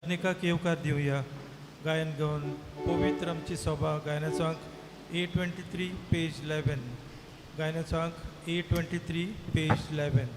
आधुनिकाक येवकार दिवया. गायन गावन पवित्र आमची सभा. गायनाचो अंक A23 page 11. गायनाचो अंक A23 page 11.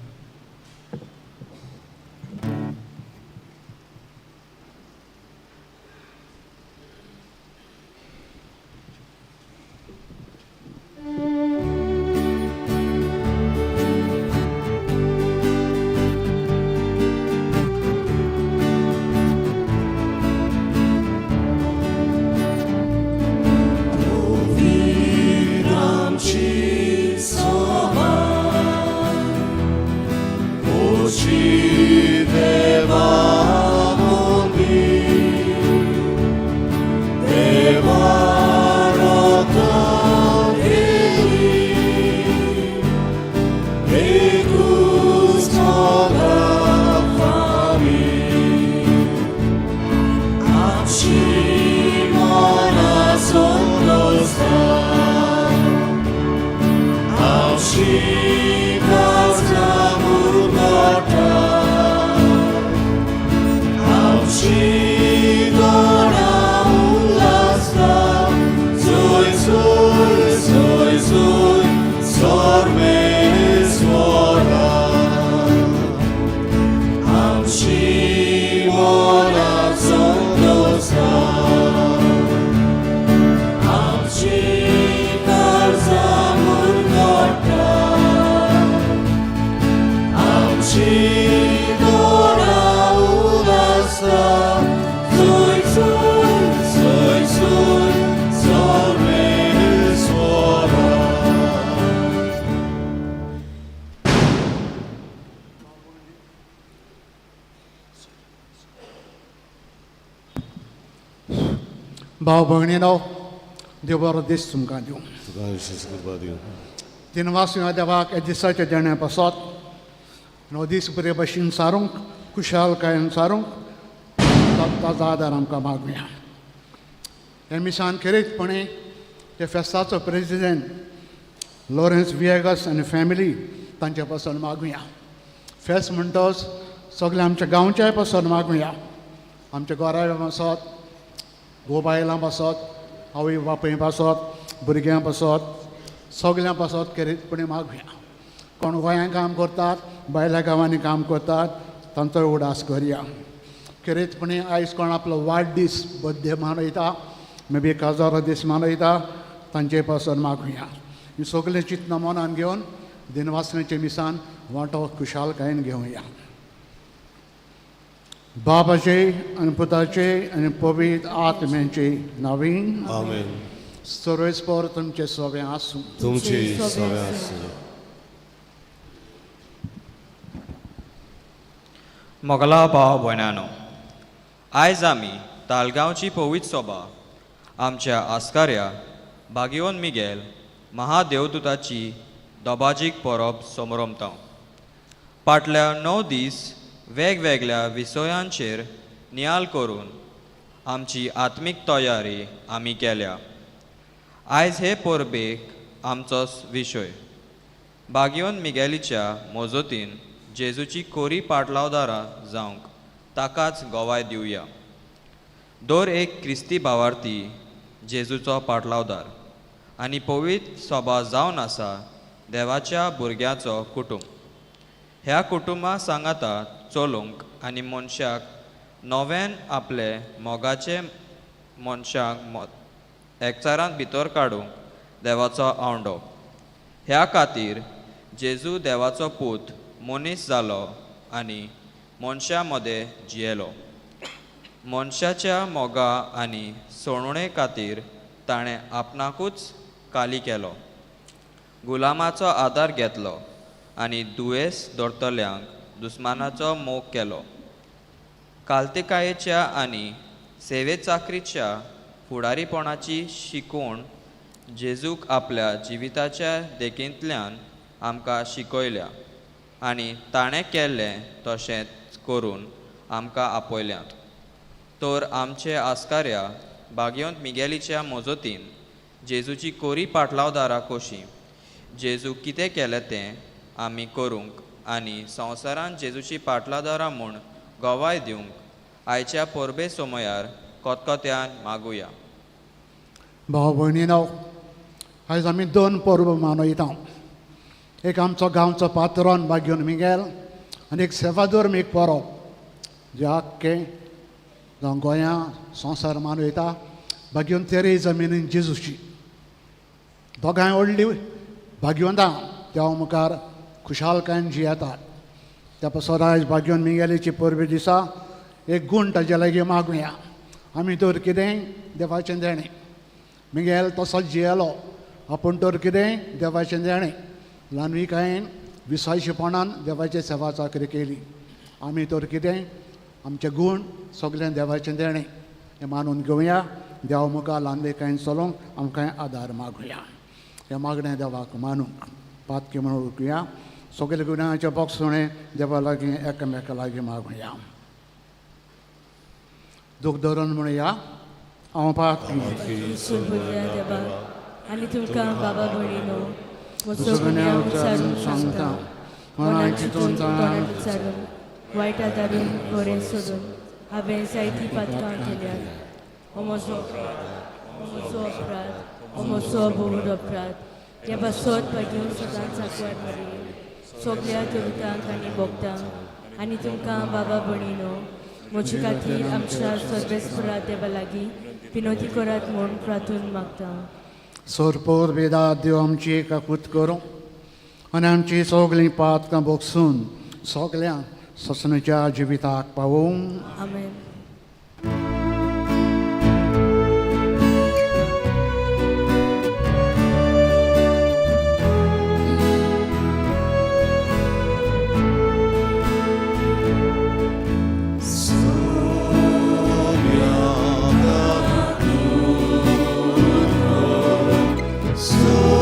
भाव भयणीनो, देव बरो दीस तुमकां दिवं. तुका विशेश कृपा दिवं. दिनवास देवाक ह्या दिसाच्या देण्या पासत. हो दीस बरे भशेन सारूंक, खुशालकायेन सारूंक ताजो आदार आमकां मागुया. हे मिसान खेरीतपणी ते फेस्ताचो प्रेजिडेंट लॉरेन्स विएगस आनी फॅमिली तांचे पासून मागुया. फेस्त म्हणटच सगळे आमच्या गांवच्याय पासून मागुया. आमच्या घरा पासत, घोव बायलां पासत, आवय बापूय पासत, भुरग्यां पासत, सगल्यां पासत खेरीतपणी मागुया. कोण गोंयांत काम करतात, भायल्या गांवांनी काम करतात, तांचो उडास करया. खेरीतपणी आयज कोण आपलो वाडदीस बड्डे मनयता, मे बी काजारो दीस मनयता, तांचे पासून मागुया. ही सगळीं चिंतनां मनान घेवन दिनवासनेचे मिसान वांटो खुशालकायेन घेवया. बाबाचे आनी पुताचे आनी पवित्र आत्म्याचे नावीन. आमेन. सर्वेस्पर तुमचे सोबें आसूं. तुमचे सगळे आसूं. मोगला भाव भयणानो, आयज आमी तालगांवची पवित्र सभा आमच्या आस्कार्या भागियोन मिगेल महादेवदूताची दोबाजीक परब समरमता. फाटल्या 9 दीस वेगवेगळ्या विशयांचेर नियाळ करून आमची आत्मीक तयारी आमी केल्या. आयज हे परबेक आमचो विशय बागियोन मिगेलीच्या मजतीन जेजूची कोरी पाटलावदारां जावंक ताकाच गवाय दिवया. दर एक क्रिस्ती भावार्थी जेजूचो पाटलावदार आनी पवित्र सभा जावन आसा देवाच्या भुरग्याचो कुटुंब. ह्या कुटुंबा सांगाता चलोवंक आनी मनशाक नव्यान आपले मोगाचे मनशांक एकचारांत भितर काडूंक देवाचो आवंडो. ह्या खातीर जेजू देवाचो पूत मनीस जालो आनी मनशां मदें जियेलो. मनशाच्या मोगा आनी सोणणे खातीर ताणें आपणाकूच काली केलो, गुलामाचो आदार घेतलो आनी दुयेंस दवरतल्यांक दुस्मानाचो मोग केलो. कालतिकायेच्या आनी सेवेचाकरीच्या फुडारीपणाची शिकवण जेजूक आपल्या जिविताच्या देखींतल्यान आमकां शिकयल्या आनी ताणें केल्लें तशेंच करून आमकां आपयल्यात. तर आमचे आस्कार्या बागियोंत मिगेलीच्या मजतीन जेजूची कोरी पाटलावदारां कशी जेजू कितें केलें तें आमी करूंक आनी संवसारांत जेजूची पाटलावदारां म्हूण गवाय दिवंक आयच्या परबे सोमयार कोतकोत्यान मागुया. भाव भयणीनो, आयज आमी दोन परबो मनयता. एक आमचो गांवचो पात्रोन बाग्योन मिगेल आनी एक सेवादोर मेग परब जे आख्खे जावं गोंया संवसार मनयता, बाग्योन तेरे जमिनीन जेजूची. दोगांय व्हडली भाग्योंदां देवा मुखार खुशालकायेन जियेतात. त्या पासत आयज बाग्योन मिगेलीची परबे दिसा एक गूण ताजे लागीं मागुया. आमी तर कितें देवाचें देणें. मिगेल तसोच जियेलो, आपूण तर कितें देवाचें देणें. ल्हानविकायेन विस्वाशीपणान देवाचे सेवा चाकरी केली. आमी तर कितें आमचे गूण सगळें देवाचें देणें हें मानून घेवया. देवा मुखार ल्हानविकायेन चलोवंक आमकां आदार मागुया. हें मागणें देवाक मानूंक पातकी म्हणून वळखुया. सगळे गुन्यांवाचे बोगसुणें देवा लागीं एकामेका लागीं मागुया. दूख धरून म्हणया, हांव पातकी सुरबुरल्या देवा आनी तुमकां बाबा भयणीनो म्हजो गुन्यांव उचारून सांगता. मनान चिंतून तोंडान उच्चारून वायट आदारून बरें सोदून हांवें जायतीं पातकां केल्यात. हो म्हजो अपराध, हो म्हजो अपराध, हो म्हजो भोवड अपराध. ह्या पासत भाग्योन सदांच आंकवार मारये सगल्या देवतांक आनी भोगतांक आनी तुमकां बाबा भयणीनो म्हजे खातीर आमच्या सर्वेस्परा देवा लागीं विनोती करात म्हूण प्रार्थून मागता. सोरपोर वेदा देव आमची काकूत करूं आनी आमची सगळीं पातकां बोगसून सगळ्यांक ससनाच्या जिविताक पावोवं. आमेन. Somiaca.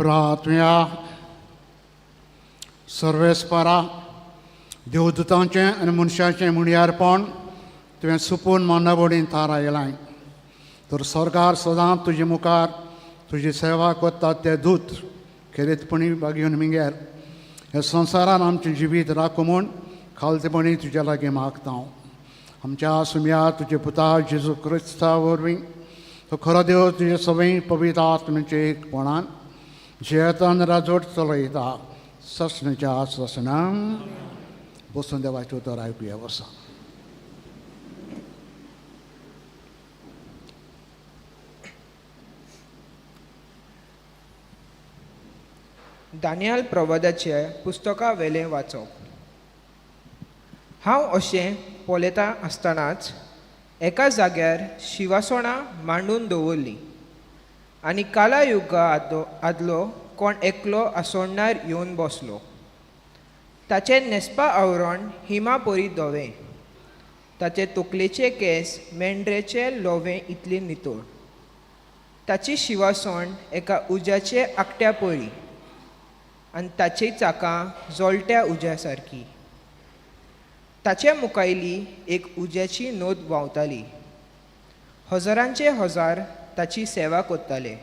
प्रार्थुया. सर्वेस्परा, देवदूतांचें आनी मनशाचें मुणयारपण तुवें सुपून मांडावळीन थारायलां, तर सरकार सदां तुजे मुखार तुजी सेवा करतात ते दूत खेरीतपणी बागेवन मिंगेर ह्या संवसारान आमचें जिवीत राखू म्हूण खालतेपणी तुज्या लागीं मागता हांव. आमच्या सुमया तुजे पुता जेजू क्रिस्ता वरवीं तो खरो देव तुजे सगळीं पवित्र आत्म्याचे एकपणान जियेतान राजवट चलयता ससनाच्या ससना. बसून देवाचें उतर आयकुया. वसा. दानियाल प्रवादाचे पुस्तका वेलें वाचप. हांव अशें पळयता आसतनाच एका जाग्यार शिवासणां मांडून दवरलीं आनी काला युगा आदलो कोण एकलो आसोडणार येवन बसलो. ताचें न्हेसपा आवरण हिमा परी धवें, ताचे तकलेचे केंस मेंढरेचे लोवे इतली नितळ, ताची शिवासण एका उज्याचे आकट्या परी आनी ताची चाकां जळट्या उज्या सारकी. ताचे मुखायली एक उज्याची नोद व्हांवताली. हजारांचे हजार ताची सेवा करताले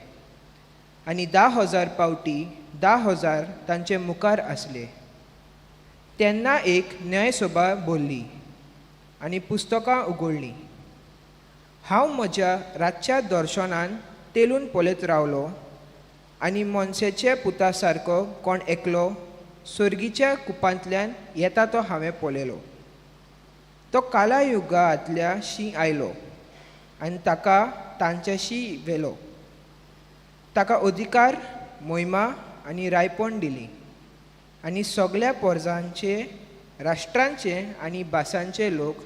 आनी 10,000 पावटी 10,000 तांचे मुखार आसले. तेन्ना एक न्यायसभा भरली आनी पुस्तकां उगडलीं. हांव म्हज्या रातच्या दर्शनान तेलून पळयत रावलो आनी मनशाचे पुता सारको कोण एकलो सर्गीच्या कुपांतल्यान येता तो हांवें पळयलो. तो काला युगांतल्या शी आयलो आनी ताका तांच्याशी व्हेलो. ताका अधिकार, मोहिमा आनी रायपण दिली आनी सगळ्या पोरजांचे, राष्ट्रांचे आनी भासांचे लोक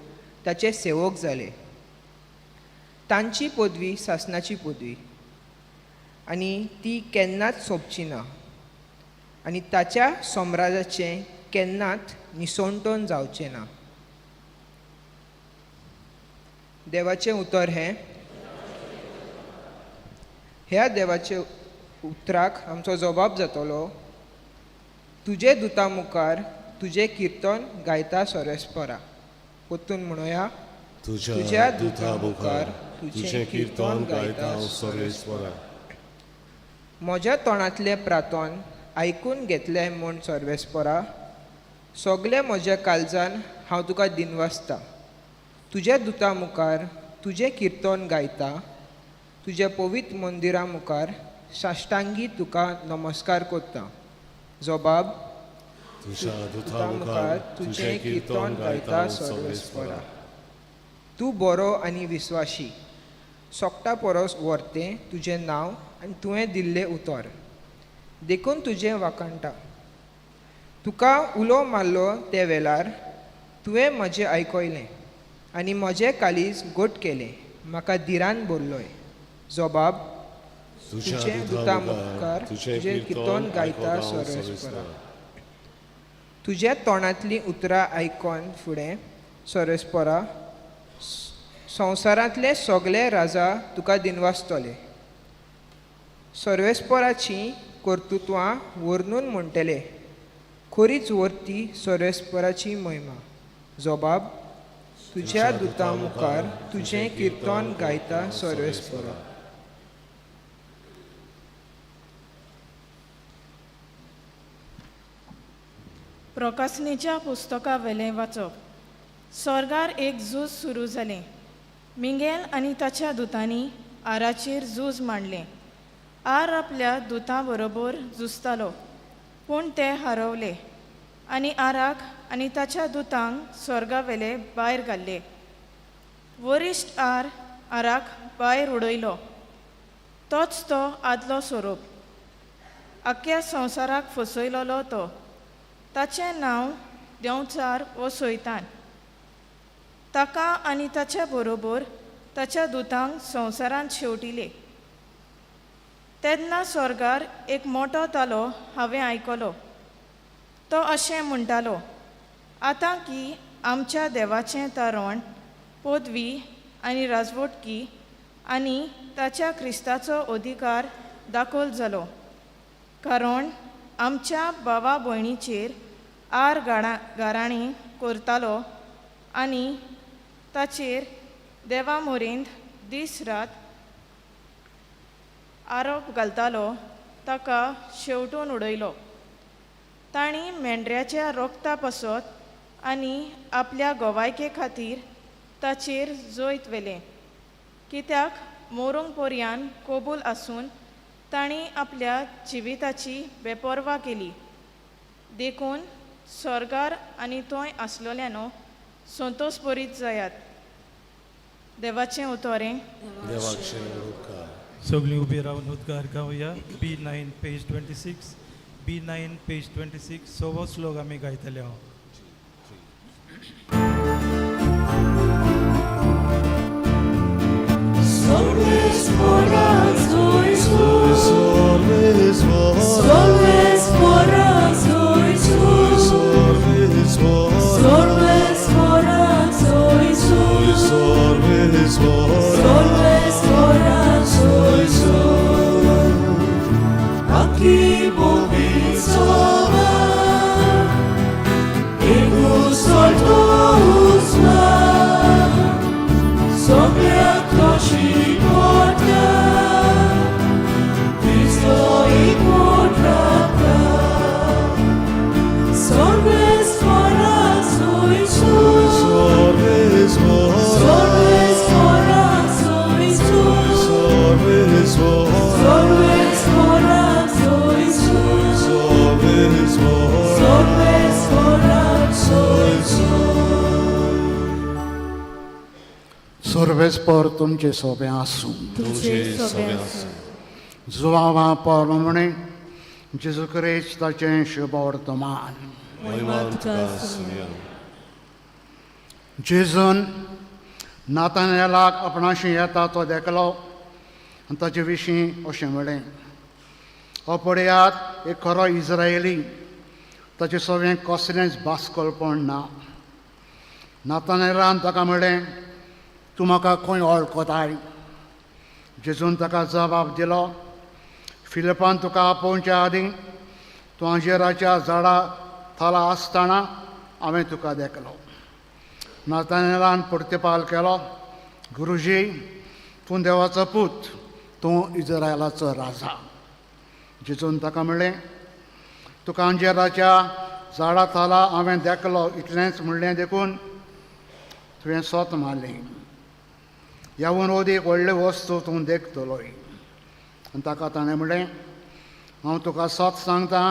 ताचे सेवक जाले. तांची पदवी सासनाची पदवी आनी ती केन्नाच सोंपची ना आनी ताच्या साम्राज्याचें केन्नाच निसणटोन जावचें ना. देवाचें उतर हें. ह्या देवाच्या उतराक आमचो जबाब जातलो. तुजे दुता मुखार तुजें किर्तन गायता सोरेस्परा. परतून म्हणुया. तुज्या दुता मुखार तुजें किर्तन गायता सर्वेस्परा. म्हज्या तोंडांतलें प्रार्थन आयकून घेतलें म्हूण सर्वेस्परा, सगळें म्हज्या काळजान हांव तुका दिनवासता. तुज्या दुता मुखार तुजें किर्तन गायता, तुज्या पवित्र मंदिरा मुखार साश्टांगी तुका नमस्कार करता. जबाब. तुज्या दुता मुखार तुजें किर्तन गायता सर्वेस्परा. तूं बरो आनी विस्वाशी, सोकटा परस व्हरतें तुजें नांव आनी तुवें दिल्लें उतर, देखून तुजें वाखाणटा. तुका उलो मारलो ते वेळार तुवें म्हजें आयकयलें आनी म्हजें काळीज घट केलें, म्हाका धिरान भरलोय. जबाब. तुज्या दुता मुखार तुजें किर्तन गायता सर्वेस्परा. तुज्या तोंडांतलीं उतरां आयकोन फुडें सर्वेस्परा, संवसारांतले सगळे राजा तुका दिनवासतले. सर्वेस्पराचीं कर्तृत्वां वर्णून म्हणटले, खोरीच वर्ती सर्वेस्पराची महिमा. जबाब. तुज्या दुता मुखार तुजें किर्तन गायता सर्वेस्परा. प्रकासनेच्या पुस्तका वेलें वाचप. स्वर्गार एक झूज सुरू जालें. मिंगेल आनी ताच्या दुतांनी आराचेर झूज मांडलें. आर आपल्या दुतां बरोबर झुजतालो, पूण ते हारवले आनी आराक आनी ताच्या दुतांक स्वर्गा वेले भायर घाल्ले. वरिश्ठ आर आराक भायर उडयलो. तोच तो आदलो सोरोप, आख्ख्या संवसाराक फसयलोलो तो. ताचें नांव देंवचार वो सोयतान. ताका आनी ताच्या बरोबर ताच्या दुतांक संवसारांत शेवटिले. तेन्ना स्वर्गार एक मोटो तालो हांवें आयकलो. तो अशें म्हणटालो, आतां की आमच्या देवाचें तारण, पदवी आनी राजवटकी आनी ताच्या क्रिस्ताचो अधिकार दाखल जालो. कारण आमच्या भावा भयणीचेर आर गाडा गाराणी करतालो आनी ताचेर देवा मोरेंत दीस रात आरोप घालतालो ताका शेवटून उडयलो. तांणी मेंढऱ्याच्या रोगता पासत आनी आपल्या गोवायके खातीर ताचेर जैत व्हेलें, कित्याक मोरूंक पोरयान कबूल आसून तांणी आपल्या जिविताची बेपर्वा केली. देखून स्वर्गार आनी थंय आसलोल्यानो संतोश बरीत जायात. देवाचें उतोरें. सगळीं उबी रावन उद्गार गावया. B9 page 26, B9 page 26, सवो श्लोक आमी गायतले हांव. सर्वेस्पर तुमचे सोबे आसूं. जुवावा परमणे जेजू क्रिस्ताचें शुभवर्तमान. जेजून नातानेलाक आपणाशी येता तो देखलो आनी ताचे विशीं अशें म्हणलें, हो पळयात एक खरो इस्रायली, ताचे सगळें कसलेंच बास्कलपण ना. नातानेलान ताका म्हणलें, तूं म्हाका खंय वळखताय? जेजून ताका जबाब दिलो, फिलिपान तुका आपोवच्या आदीं तूं अंजेराच्या झाडा थाला आसतना हांवें तुका देखलो. नातानेलान प्रतिपाल केलो, गुरुजी, तूं देवाचो पूत, तूं इस्रायलाचो राजा. जेजून ताका म्हणलें, तुका अंजेराच्या झाडा थाला हांवें देखलो इतलेंच म्हणलें देखून तुवें सोत मारलें. ह्यावून अदीक व्हडल्यो वस्तू तूं देखतलोय. आनी ताका ताणें म्हणलें, हांव तुका सत सांगता,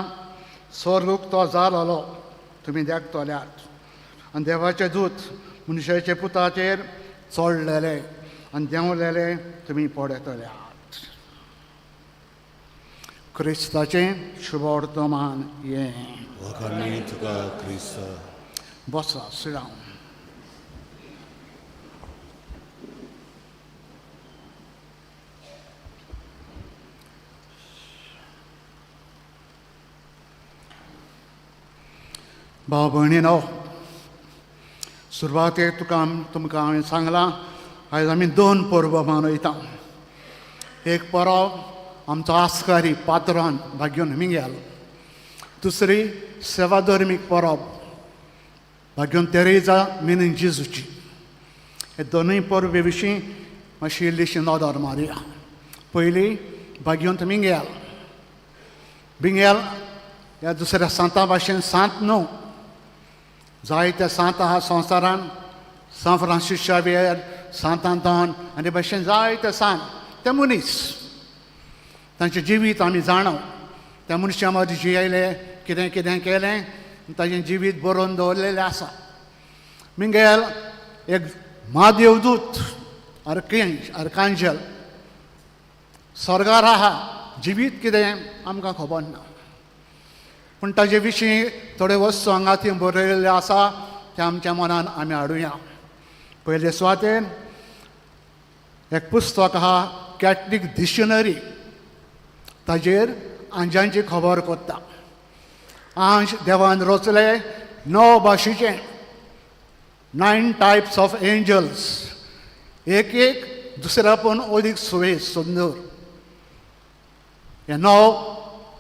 स्वर्ग उक्तो जालो तुमी देखतल्यात आनी देवाचे दूत मनशाचे पुताचेर चडलेले आनी देंवलेले तुमी पळयतल्यात. क्रिस्ताचें शुभवर्तमान हें. बसा सिरांव. भाव भयणीनो, सुरवातेक तुका तुमकां हांवें सांगलां, आयज आमी दोन परबो मनयता. एक परब आमचो आस्कारी पात्रान भाग्योन मिंगेल, दुसरी सेवाधर्मीक परब भाग्योन तेरेजा मिनीन जेजूची. हे दोनूय परबे विशीं मातशी इल्लीशी नदर मारया. पयली भाग्योंत मिंगेल. बिंगेल ह्या दुसऱ्या सांता भाशेन सांत न्हू, जायत्या सांत आहा संवसारान, सांत फ्रांसीस शावियर, सांत आंतोन आनी भाशेन जायते सांत. ते मनीस, तांचें जिवीत आमी जाणा. त्या मनशां मदीं जियेले, कितें कितें केलें, ताचें जिवीत बरोवन दवरलेलें आसा. मिंगेल एक म्हादेवदूत, आर्कांजल, स्वर्गार आहा. जिवीत कितें आमकां खबर ना, पूण ताजे विशीं थोड्यो वस्तू हांगा थंय बरयल्ल्यो आसा, ते आमच्या मनान आमी हाडुया. पयले सुवातेर एक पुस्तक आहा, कॅथलीक डिक्शनरी, ताजेर आंजांची खबर कोत्ता. आंज देवान रचले 9 भाशेचे, 9 टायप्स ऑफ एंजल्स, एक एक दुसऱ्या पूण अदीक सुवेस सुंदर. हे 9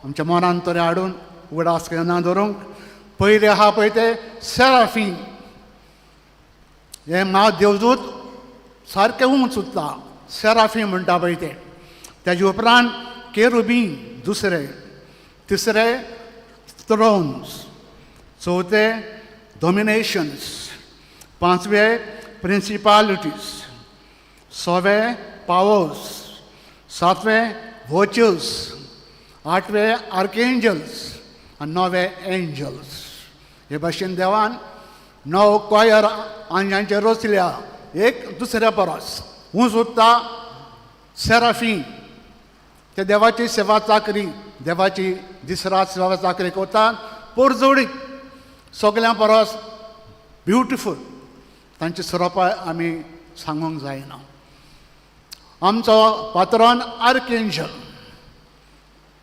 आमच्या मनान तरी हाडून उगडास केन्ना दवरूंक. पयले आहा पळय ते सेराफीन, हे मा देवदूत सारकें उंच उरता, सेराफी म्हणटा पळय ते. तेजे उपरांत केरुबीन दुसरे, तिसरे थ्रोन्स, चवथे डोमिनेशन्स, पांचवे प्रिंसिपालिटीज, सवे पावर्स, सातवे वोच्यूस, आठवे आर्केंजल्स आनी णवे एंजल्स. हे भाशेन देवान 9 क्वायर आंजांचे रचल्या एक दुसऱ्या परस. उंच उरता सेराफीन, ते देवाची सेवा चाकरी, देवाची दीस रात सेवा चाकरी करतात, पोरजोडीत सगळ्यां परस ब्युटिफूल तांची सोरोपाय आमी सांगूंक जायना. आमचो पात्रोन आर्केंजल,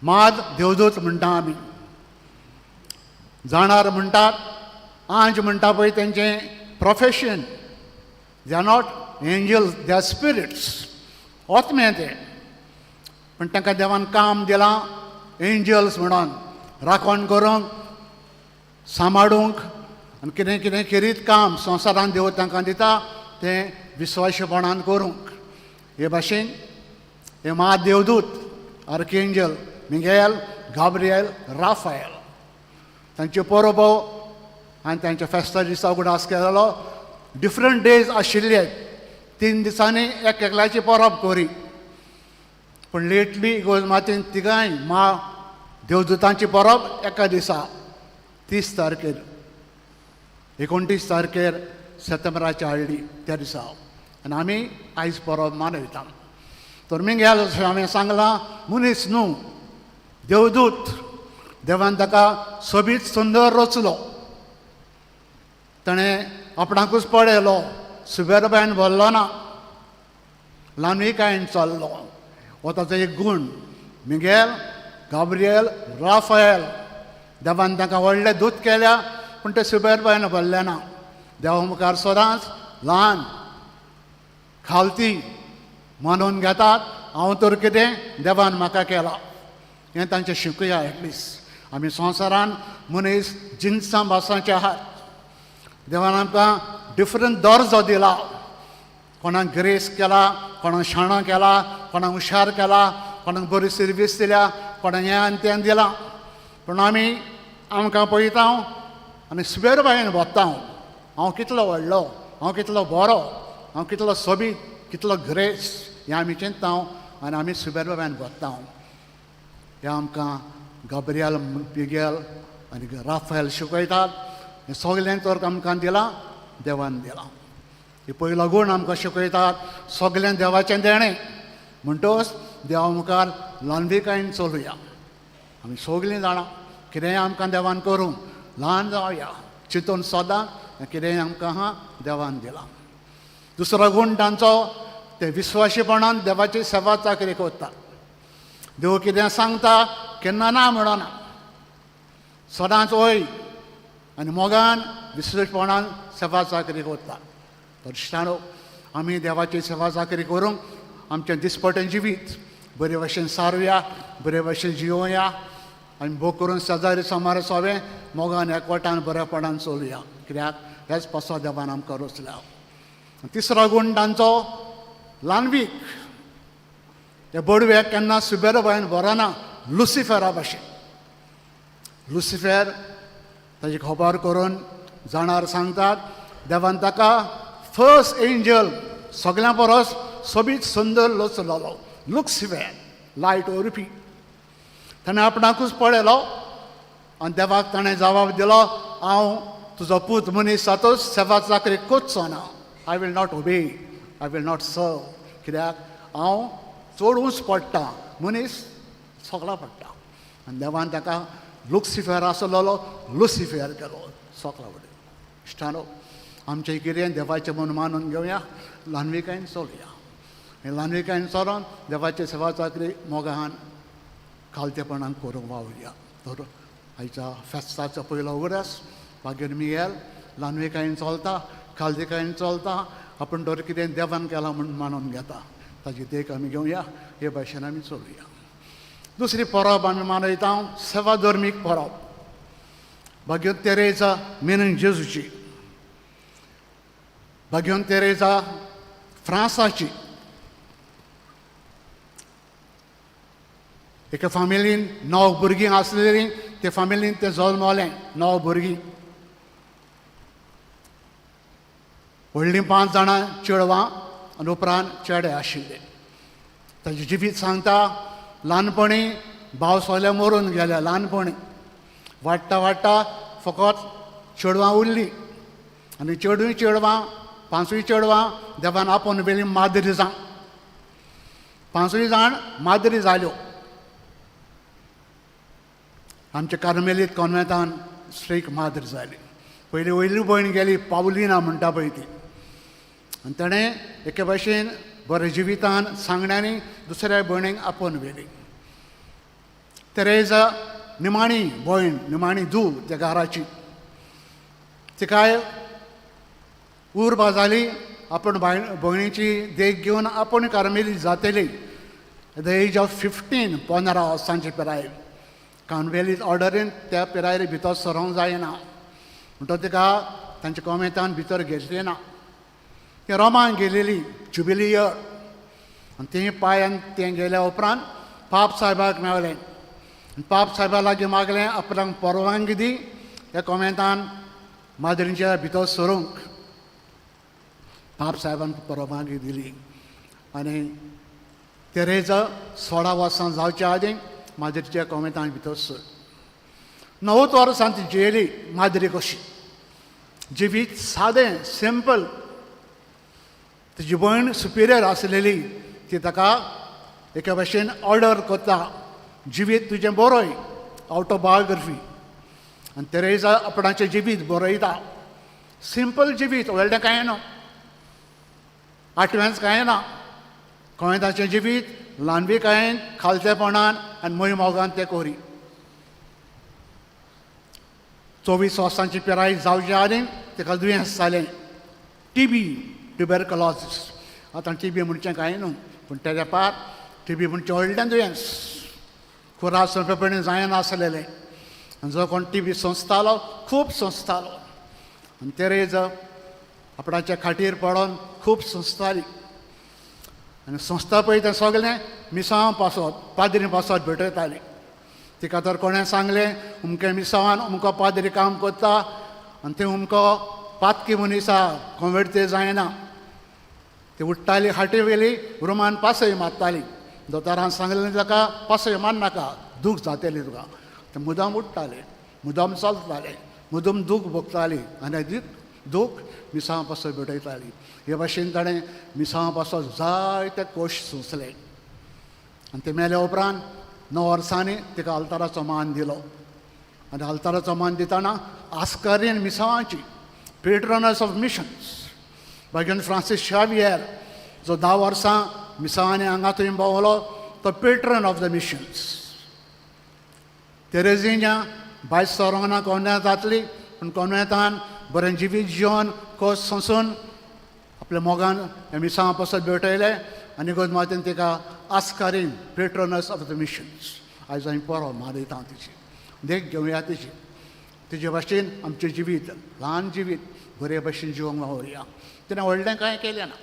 माद देवदूत म्हणटा आमी, जाणार म्हणटात, आंज म्हणटा पळय तेंचें profession, they are not angels, they are spirits, आत्मे ते. पूण तांकां देवान काम दिलां एंजल्स म्हणून राखण करूंक, सांबाळूंक आनी कितें कितें खेरीत काम संवसारान देव तांकां दिता तें विस्वाशीपणान करूंक. हे भाशेन हे मा देवदूत आर्केंजल मिगेल, गाब्रियल, राफायल तांच्यो परबो आनी तांच्या फेस्ता दिसा उगडास केलो. डिफरंट डेज आशिल्ले, 3 दिसांनी एक एकल्याची परब करी, पूण लेटली इगोर्ज मातीन तिगांय मा देवदूतांची परब एका दिसा 30 तारखेर, 29 तारखेर सप्टेंबराची हाडली त्या दिसा, आनी आमी आयज परब मनयता. तर मिगेल अशें हांवें सांगलां, मनीस न्हू, देवदूत. देवान ताका सोबीत सुंदर रचलो, ताणें आपणाकूच पळयलो, सुबेरबायन भरलो ना, ल्हानविकायेन चल्लो. हो ताचो एक गूण. मिगेल, गाब्रियल, राफायल देवान तांकां व्हडले दूत केल्या, पूण ते सुबेरबायन भरले ना. देवा मुखार सदांच ल्हान खालती मानून घेतात, हांव तर कितें देवान म्हाका केला हें तांचें शिकया. एटलिस्ट आमी संवसारान मनीस जिनसां भासांचे आहात, देवान आमकां डिफरंट दर्जो दिला, कोणाक ग्रेस केला, कोणाक शाणो केला, कोणाक हुशार केला, कोणाक बरी सर्वीस दिल्या, कोणाक हें आनी तें दिलां. पूण आमी आमकां पळयता आनी सुबेरबायेन वता, हांव कितलो व्हडलो, हांव कितलो बरो, हांव कितलो सोबीत, कितलो ग्रेस, हें आमी चिंतता आनी आमी सुबेरबायेन वता. हें आमकां गाब्रियल, मिगेल आनी राफेल शिकयतात. हें सगळें तर आमकां दिलां देवान दिलां. हे पयलो गूण आमकां शिकयतात, सगळें देवाचें देणें. म्हणटकच देवा मुखार ल्हानविकायेन चलुया. आमी सगळीं जाणां कितेंय आमकां देवान करूं, ल्हान जावया, चिंतून सदां कितेंय आमकां आहा देवान दिलां. दुसरो गूण तांचो, ते विस्वाशीपणान देवाची सेवा चाकरी करतात. देव कितें सांगता केन्ना ना म्हणना, सदांच वय आनी मोगान विस्वासपणान सेवा चाकरी करता. तर इश्टांनो, आमी देवाची सेवा चाकरी करूंक आमचें दिसपटें जिवीत बरे भशेन सारुया, बरे भशेन जियोया आनी भोग करून शेजारी समार सोवे मोगान एकवटान बरेपणान चलुया, कित्याक ह्याच पासो देवान आमकां रचल्या. तिसरो गूण तांचो ल्हानवीक. ते बडवे केन्ना सुबेरो बायन बरोना लुसिफेरा भाशेन. लुसिफेर ताजी खबर करून जाणार सांगतात, देवान ताका फर्स्ट एंजल सगळ्यां परस सोबीत सुंदर लचलोलो लुक्सिफेर लायट ओरपी. ताणें आपणाकूच पळयलो आनी देवाक ताणें जबाब दिलो, हांव तुजो पूत मनीस जातूच सेवा चाकरी करचो ना. I will not obey, I will not serve, कित्याक हांव चड उंच पडटा, मनीस सगळो पडटा. आनी देवान ताका लुक्सिफेर आसलेलो लुसिफेर केलो सगळो वटेन. इश्टानो, आमचें कितें देवाचें म्हूण मानून घेवया, ल्हानविकायेन चलुया. हें ल्हानविकायेन चलोन देवाचे सेवा चाकरी मोगान खालतेपणान करूंक वावुरया. तर आयच्या फेस्ताचो पयलो उगडास मागीर मिगेल ल्हानविकायेन चलता, खालतेकायेन चलता, आपूण तर कितें देवान केलां म्हूण मानून घेता, ताजी देख आमी घेवया. हे भाशेन आमी चलुया. दुसरी परब आमी मनयता सेवा धर्मीक परब, भाग्योन तेरेजा मेनन जेजूची, भाग्योन तेरेजा फ्रांसाची. एका फामिलीन 9 भुरगीं आसलेलीं, ते फामिलीन तें जल्मलें 9 भुरगीं. व्हडलीं 5 जाणां चेडवां आनी उपरांत चेडे आशिल्ले. ताजें जिवीत सांगता, ल्हानपणी भाव सोले मरून गेले ल्हानपणी. वाडटा वाडटा फकत चेडवां उरलीं आनी चेडूय चेडवां, 5 चेडवां देवान आपोवन व्हेलीं माद्री जाण. 5 जाण माद्री जाल्यो. आमच्या कार्मेलीत कॉन्वेंतान स्त्रीक माद्री जाली. पयली वयली भयण गेली पावलिना म्हणटा पळय ती, आनी ताणें एके भाशेन बरें जिवितान सांगण्यांनी दुसऱ्या भयणीक आपोवन व्हेली. तेरेजा निमाणी भयण, निमाणी धूव त्या घराची, तिकाय उर्बा जाली आपूण भयणीची देख घेवन आपूण कार्मेली जातली. एट the age of 15, 15 वर्सांचे पिरायेर कार्मेलीत ऑर्डरीन त्या पिरायेर भितर सरोंक जायना म्हणटो तिका तांच्या कॉमेंतान भितर घेतली ना. ती रोमान गेलेली जुबिली इयर, आनी ती पांयान तें गेल्या उपरांत पाप साहेबाक मेळ्ळें. पाप साहेबा लागीं मागलें आपणाक परवानगी दी त्या कॉमेंतान माद्रींच्या भितर सरूंक. पाप साहेबान परवानगी दिली आनी तेरेजा 16 वर्सां जावच्या आदीं माद्रीच्या कॉमेंतान भितर सर. 9 वर्सां ती जियेली माद्री कशी, जिवीत सादें सिंपल. तिजी भयण सुपिरियर आसलेली, ती ताका एके भाशेन ऑर्डर करता, जिवीत तुजें बरय, ऑटोबायोग्राफी. आनी तेरेजा आपणाचें जिवीत बरयता, सिंपल जिवीत, व्हडलें कांय ना, आठव्यांच कांय ना. कोंयताचें जिवीत ल्हानविकायेन, खालतेपणान आनी मोय मोगान तें कोरी. 24 वर्सांची पिराय जावचे आदीं ताका दुयेंस जालें, टिबी, ट्युबरकुलोसीस. आतां टिबी म्हणचें कांय न्हू, पूण तेज्या पार टिबी म्हणचें व्हडलें दुयेंस, कुरास सोंपेपणी जायनासलेलें. आनी जो कोण टिबी सोंसतालो खूब सोंसतालो. आनी तेरेज आपणाच्या खाटीर पडोन खूब सोंसताली. आनी संस्था पळय तें सगळें मिसांव पासत, पाद्री पासत भेटयताली. तिका तर कोणें सांगलें अमके मिसांवान अमको पाद्री काम करता आनी थंय अमको पातकी मनीस आहा, कोवेंट जायना. ती उठ्ठाली खाटी वेली रुमान पासय मारताली. दोतोरान सांगलें ताका पासय मारनाका, दूख जातली तुका. ते मुदाम उठ्ठाले, मुदाम चलताले, मुदाम दूख भोगताली आनी दूख मिसांव पासत भेटयताली. हे भाशेन ताणें मिसांव पासत जायते कोश सोंसले. आनी ते मेल्या उपरांत 9 वर्सांनी तिका आल्ताराचो मान दिलो. आनी आल्ताराचो मान दितना आस्कारीन मिसांवाची, पेट्रनस ऑफ मिशन्स, भाग्यन फ्रांसीस शावियर जो 10 वर्सां मिसांवांनी हांगा थंय भोंवलो, तो पेट्रन ऑफ the missions. तेरेजिन्या भायस सोरोंगना कोन्यांत जातली, पूण कोन्वेंतान बरें जिवीत जिवन कोस सोंसून आपल्या मोगान ह्या मिसांवा पासत भेटयलें आनी गोद मातेन तिका आस्कारीन पेट्रनस ऑफ the missions. आयज आमी परब मानयता तिची, देख घेवया तिची. तिजे भाशेन आमचें जिवीत, ल्हान जिवीत बरे भाशेन जिवंक वावुरया. तिणें व्हडलें कांय केलें ना,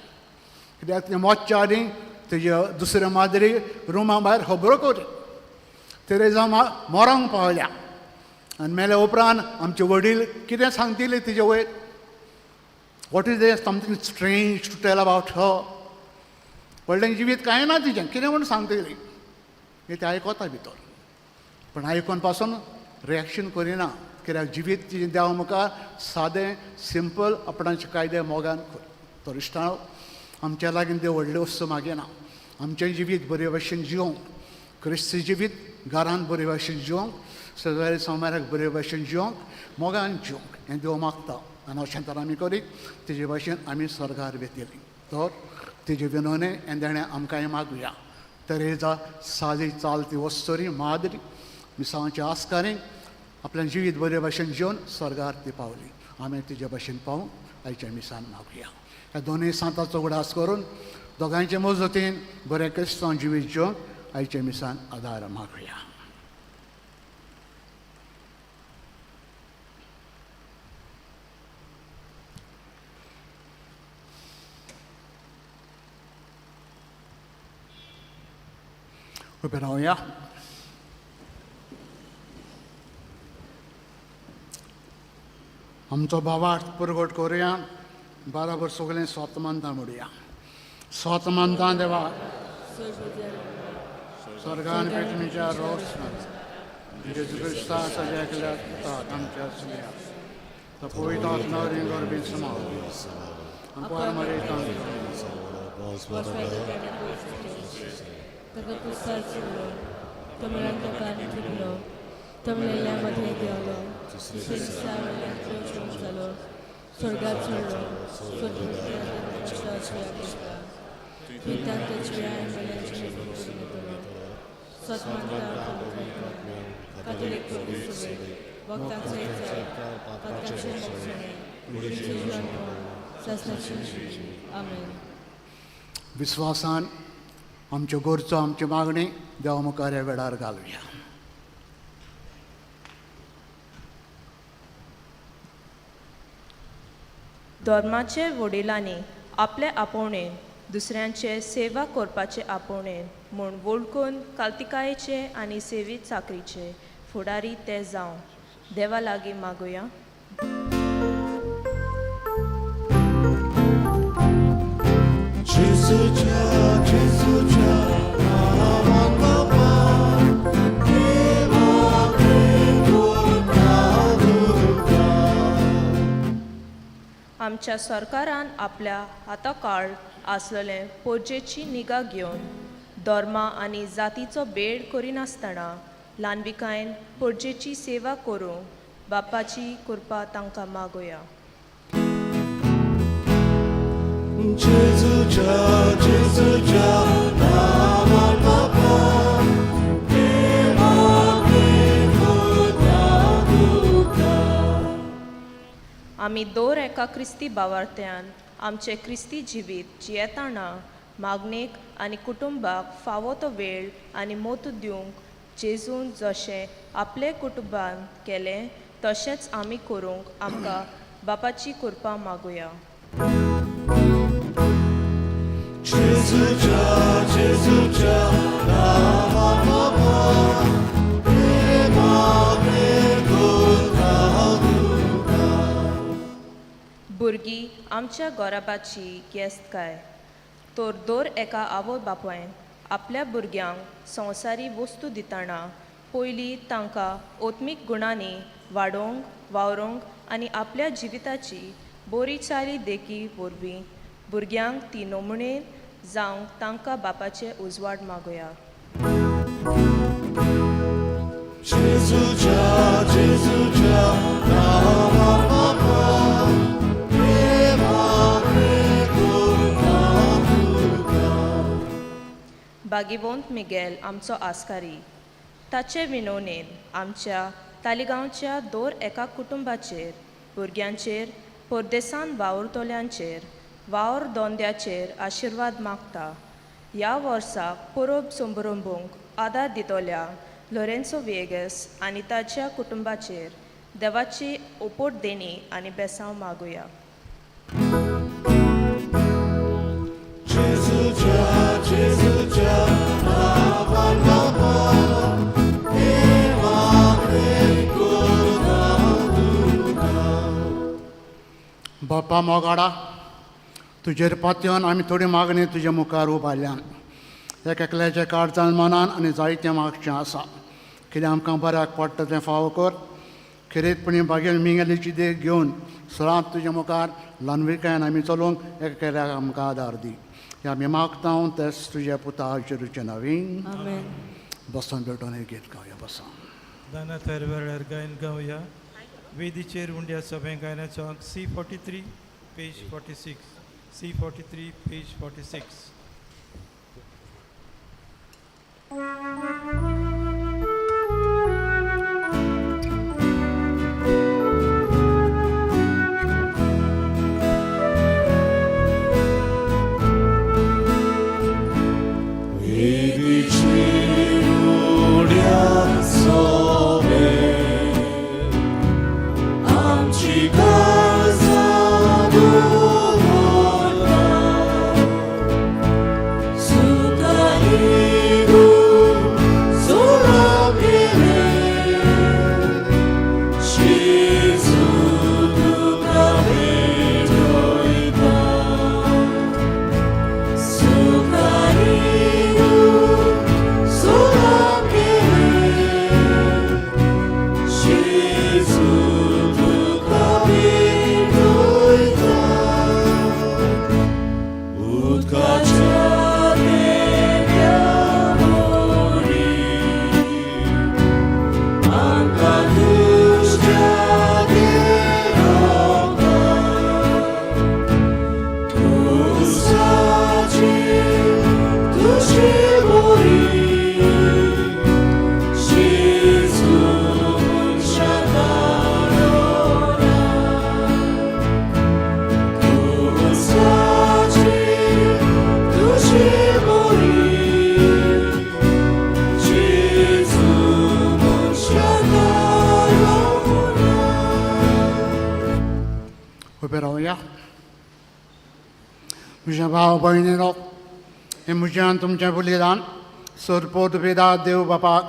कित्याक तें मोडच्या आदीं तेजे दुसरे माद्री रुमा भायर खबरो करी. तेरेजा मरोंक पावल्या आनी मेल्या उपरांत आमचे वडील कितें सांगतले तिजे वयर? What is there something strange to tell about her? व्हडलें जिवीत कांय ना तिजें, कितें म्हूण सांगतली? हें तें आयकता भितर, पूण आयकून पासून रिएक्शन करिना, कित्याक जिवीत तिजें देवा मुखार सादें सिंपल आपणाचे कायदे मोगान. तर इश्टां, आमच्या लागीं देव व्हडल्यो वस्तू मागिना. आमचें जिवीत बरे भाशेन जिवंक, क्रिस्ती जिवीत घरान बरे भाशेन जिवंक, शेजारी सोमाराक बरे भाशेन जिवंक, मोगान जिवंक हें देव मागता. आनी अशें तर आमी करीत तेजे भाशेन आमी स्वर्गार वेतली. तर तेजे विनोने हें देणें आमकांय मागुया. तेरेजा सादी चालती वस्तुरी माद्री मिसांवाची आस्कारी आपलें जिवीत बरे भाशेन जिवन स्वर्गार ती पावली. आमी तिजे भाशेन पावूंक आयच्या मिसान मागुया. ह्या दोनूय सांताचो उगडास करून दोगांयचे मजतीन बरें क्रिस्तांव जिवीत जिवंक आयच्या मिसान आदार मागया. उबे रावया. आमचो भावार्थ पुरगोट करुया, बराबर सगळें स्वत मानता म्हणुया. स्वत मानता देवा, स्वर्गान पृथ्वीच्या रोस जेजू क्रिस्ता सगळ्या केल्या आमच्या सुया तो पवित्र आत्मा गरबीन समाव आमकां मरे. ताका कुसार चिरलो, तो मेळ्यान थिकलो, तो मेळिल्ल्या मदें देंवलो, दुसऱ्या दिसा वयल्यान चड जालो, स्वर्गात चडलो, स्वर्गात थंय ताच्या मेल्यांची वेंचणूक करून येतलो. सतमानता कातोलीक पवित्र सभेक, वखदांचो एकचार, पातकांचें मोगसणें, कुडीचें जिवनपण, सासणाची. आमेन. विस्वासान आमच्यो गरजो, आमची मागणी देवा मुखार ह्या वेळार घालुया. धर्माचे वडिलांनी आपले आपोवणेन दुसऱ्यांचे सेवा करपाचे आपोवणें म्हूण वळखून कालतिकायेचे आनी सेवीत चाकरीचे फुडारी ते जावं देवा लागीं मागुया. आमच्या सरकारान आपल्या हाताकाळ आसलेले पोरजेची निगा घेवन धर्मा आनी जातीचो बेड करिनासतना ल्हानविकायेन पोरजेची सेवा करूंक बापाची कृपा तांकां मागुया. आमी दर एका क्रिस्ती भावार्थ्यान आमचें क्रिस्ती जिवीत जियेतना मागणेक आनी कुटुंबाक फावो तो वेळ आनी मोत दिवंक जेजून जशें आपले कुटुंबान केलें तशेंच आमी करूंक आमकां बापाची कृपा मागुया. भुरगीं आमच्या गोराबाची गेस्तकाय तर दर एका आवय बापायन आपल्या भुरग्यांक संवसारी वस्तू दितना पयलीं तांकां ओत्मीक गुणांनी वाडोवंक वावरोंक आनी आपल्या जिविताची बरी चाली देखी वरवीं भुरग्यांक ती नमुणेन जावंक तांकां बापाचे उजवाड मागुया. बागीवंत मिगेल आमचो आस्कारी ताचे विनवणेन आमच्या तालिगांवच्या दर एका कुटुंबाचेर भुरग्यांचेर परदेसान वावुरतल्यांचेर वावर दोंद्याचेर आशिर्वाद मागता. ह्या वर्साक परब संभरंभूंक आदार दितल्या लोरेन्सो विएगस आनी ताच्या कुटुंबाचेर देवाची ओपोट देणी आनी बेसांव मागुया. बापा मोगाडा, तुजेर पातयेवन आमी थोडी मागणी तुज्या मुखार उबारल्यान. एक एकल्याच्या काळजान मनान आनी जायतें मागचें आसा. कितें आमकां बऱ्याक पडटा तें फावो कर. खेरीतपणी बागेल मिंगेलीची देख घेवन सदांच तुज्या मुखार ल्हानविकायेन आमी चलोवंक एक एकल्याक आमकां आदार दी. हे आमी मागता तेच तुज्या पुता जेरूचे नवीन. आमेन. बसोन भेटोन एक गीत गावया. बसोन दाना तयार वेळार गायन गावया. वेदीचेर उंड्या सभें गायनाचो अंक C 43 page 46, C 43 page 46. Vedici. उबें रावया. म्हज्या भाव भयणीनो, हें म्हज्यान तुमचें बलिदान सरपोत वेदा देव बापाक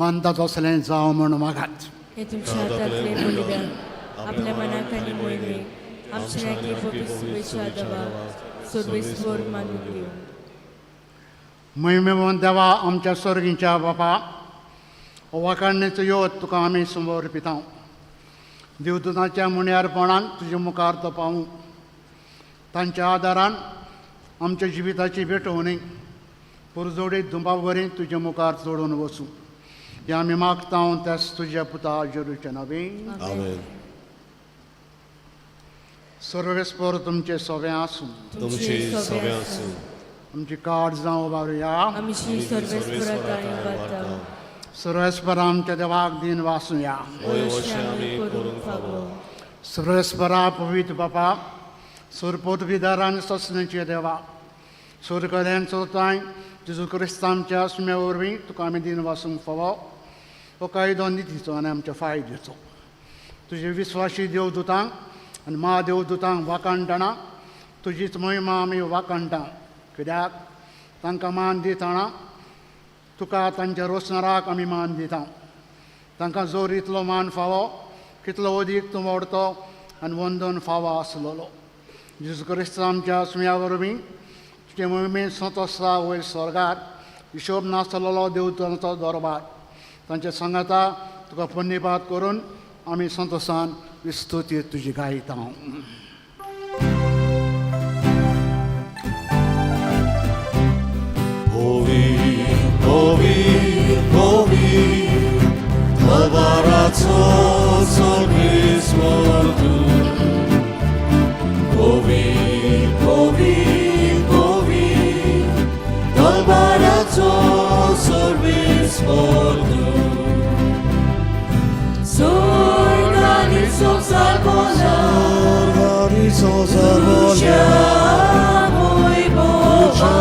मानता तसलें जावं म्हूण मागात. हे तुमच्या हातांतले बलिदान आपल्या मनाक आनी मोहिमेक आमच्या नाकी पवित्र देवाक सर्वेस्पर मानून घेवं. महिमेवन देवा आमच्या सर्गीच्या बापा, वाखाणणेचो योत तुका आमी समर्पिता. देवदूताच्या मुण्यारपणान तुज्या मुखार तो पावूं, तांच्या आदारान आमच्या जिविताची भेटवणी पुरजोडीत दुंबा वरी तुज्या मुखार चडून वचूं. हें आमी मागता त्याच तुज्या पुता जेरूच्या नांवान. आमेन. सर्वेस्पर तुमचे सगळें आसूं. तुमचे सगळें आसूं. आमची काड जावं उबारुया. आमची सर्वेस्परा ताणी वाता. सर्वेस्पर आमच्या देवाक दिन वासूया. होय अशें आमी करूंक फावो. सर्वेस्परा पवित्र बापा, सरपोत विदारान ससण्याचे देवा, सुरकल्यान चलताय जेजू क्रिस्तांच्या आमच्या सुम्या वरवीं तुका आमी दिन वासूंक फावो. हो कायदो नितीचो आनी आमच्या फायद्याचो. तुजे विस्वाशी देवदूतांक आनी महादेवदूतांक वाखाणटना तुजीच महिमा आमी वाखाणटा, कित्याक तांकां मान दितना तुका तांच्या रोसणाराक आमी मान दिता. तांकां जोर इतलो मान फावो कितलो अदीक तूं व्हडतो आनी वंदन फावो आसलेलो. जेजू क्रिस्त आमच्या सुम्या वरवीं तुजे मोहिमेन संतोसता वयर स्वर्गार हिशोब नासलेलो देवतांचो दरबार, तांच्या सांगाता तुका पुण्यपात करून आमी संतोसान विस्तुती तुजी गायता. Hovi, hovi, hovi, दरबाराचो सर्वेस्पर तूं. Hovi, hovi, hovi, दरबाराचो सर्वेस्पर तूं. स्वर्गानी संवसार बोला स्वर्गानी संवसार बोल्या, तुज्या मोय बोवा.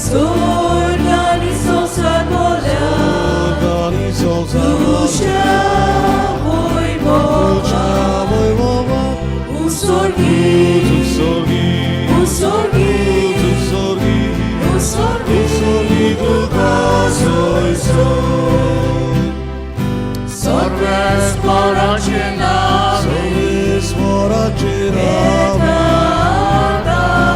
स्वर्गानी संवसार बोला स्वर्गानी संवसार बोल्या, तुज्या मोय बोवा. मोय बोवा. उस्वर्गी उस्वर्गी, उस्वर्गी उस्वर्गी, उस्वर्गी उस्वर्गी तुका सोयसोय. सर्वेस्पराचे नावे सर्वेस्पराचे नावे येता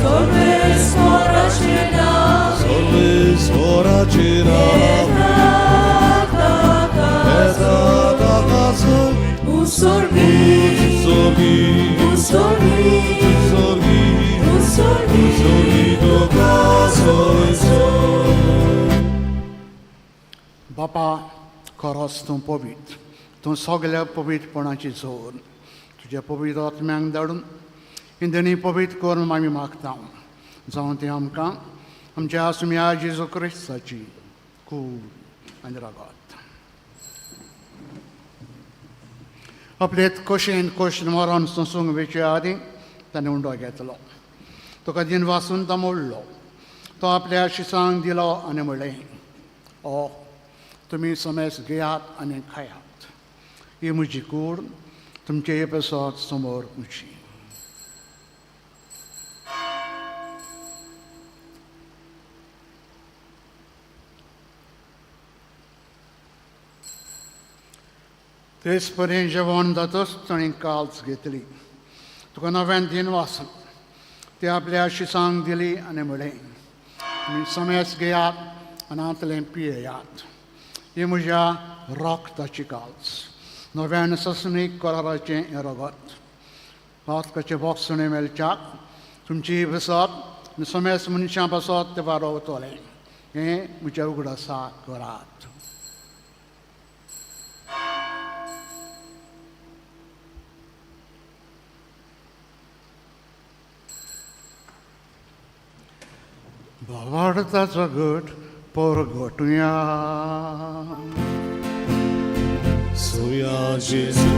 सर्वेस्पराचे नावे सर्वेस्पराचे नावे येता उस्वर्गी उस्वर्गी, उस्वर्गी उस्वर्गी, उस्वर्गी उस्वर्गी तुका सोयसोय. बापा, खरोच तूं पवित्र, तूं सगल्या पवित्रपणाची जोर. तुज्या पवित्र आत्म्यांक धाडून इंदणी पवित्र करून आमी मागता, जावं तें आमकां आमच्या सुम्या जेजू क्रिस्ताची कूड आनी रगत. आपले कशेन कश मरण सोंसूंक वेचे आदीं ताणें उंडो घेतलो, तुका दिन वासून तो मोडलो, तो आपल्या शिसांक दिलो आनी म्हणलें, ओ तुमी समेस घेयात आनी खायात. ही म्हजी कूड तुमचे पासत समोर म्हजी. तेच परी जेवण जातच ताणें काल्स घेतली, तुका नव्यान दिन वाचन ते आपल्या शिसांक दिली आनी म्हणलें, तुमी समेस घेयात आनी हांतलें पियेयात, ही म्हज्या रक्ताची काल्स, नव्यान ससणीक कराराचें हें रगत, पातकाचें बोगसणें मेळच्याक तुमची बसत आनी समेस मनशां पासत तें वारोवतलें, हें म्हज्या उगडासा करात. भावार्थाचो गट परगटुया. सुया जेजू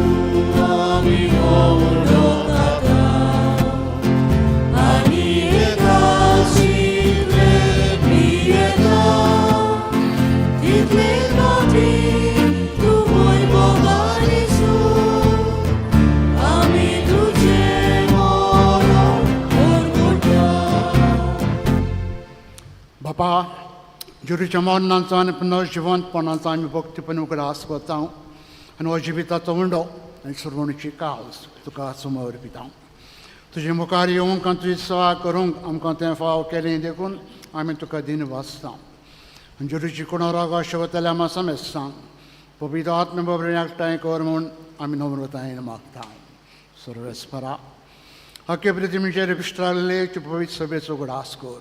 आमी ओडोता आनी एकाशिले पियेता तितले पाटी तूं वैभवान येसू आमी तुजें मरण परगट्या. बापा, जुरीच्या मरणाचो आनी पुनर्जिवंतपणाचो आमी भक्तीपण उगडास करता आनी हो जिविताचो उंडो आनी सुरवणीची काल्स तुका समोर दिता. तुजे मुखार येवंक आनी तुजी सेवा करूंक आमकां तें फाव केलें देखून आमी तुका दिन वाचता. आनी जुरीची कुणराग शेवतल्या आमा समेस्तां पवित्र आत्मे बरोबर एकठांय कर म्हूण आमी नम्रतायेन मागता. सर्वेस्परा हके प्रतिमेचेर विश्राल्ले पवित्र सभेचो उगडास कर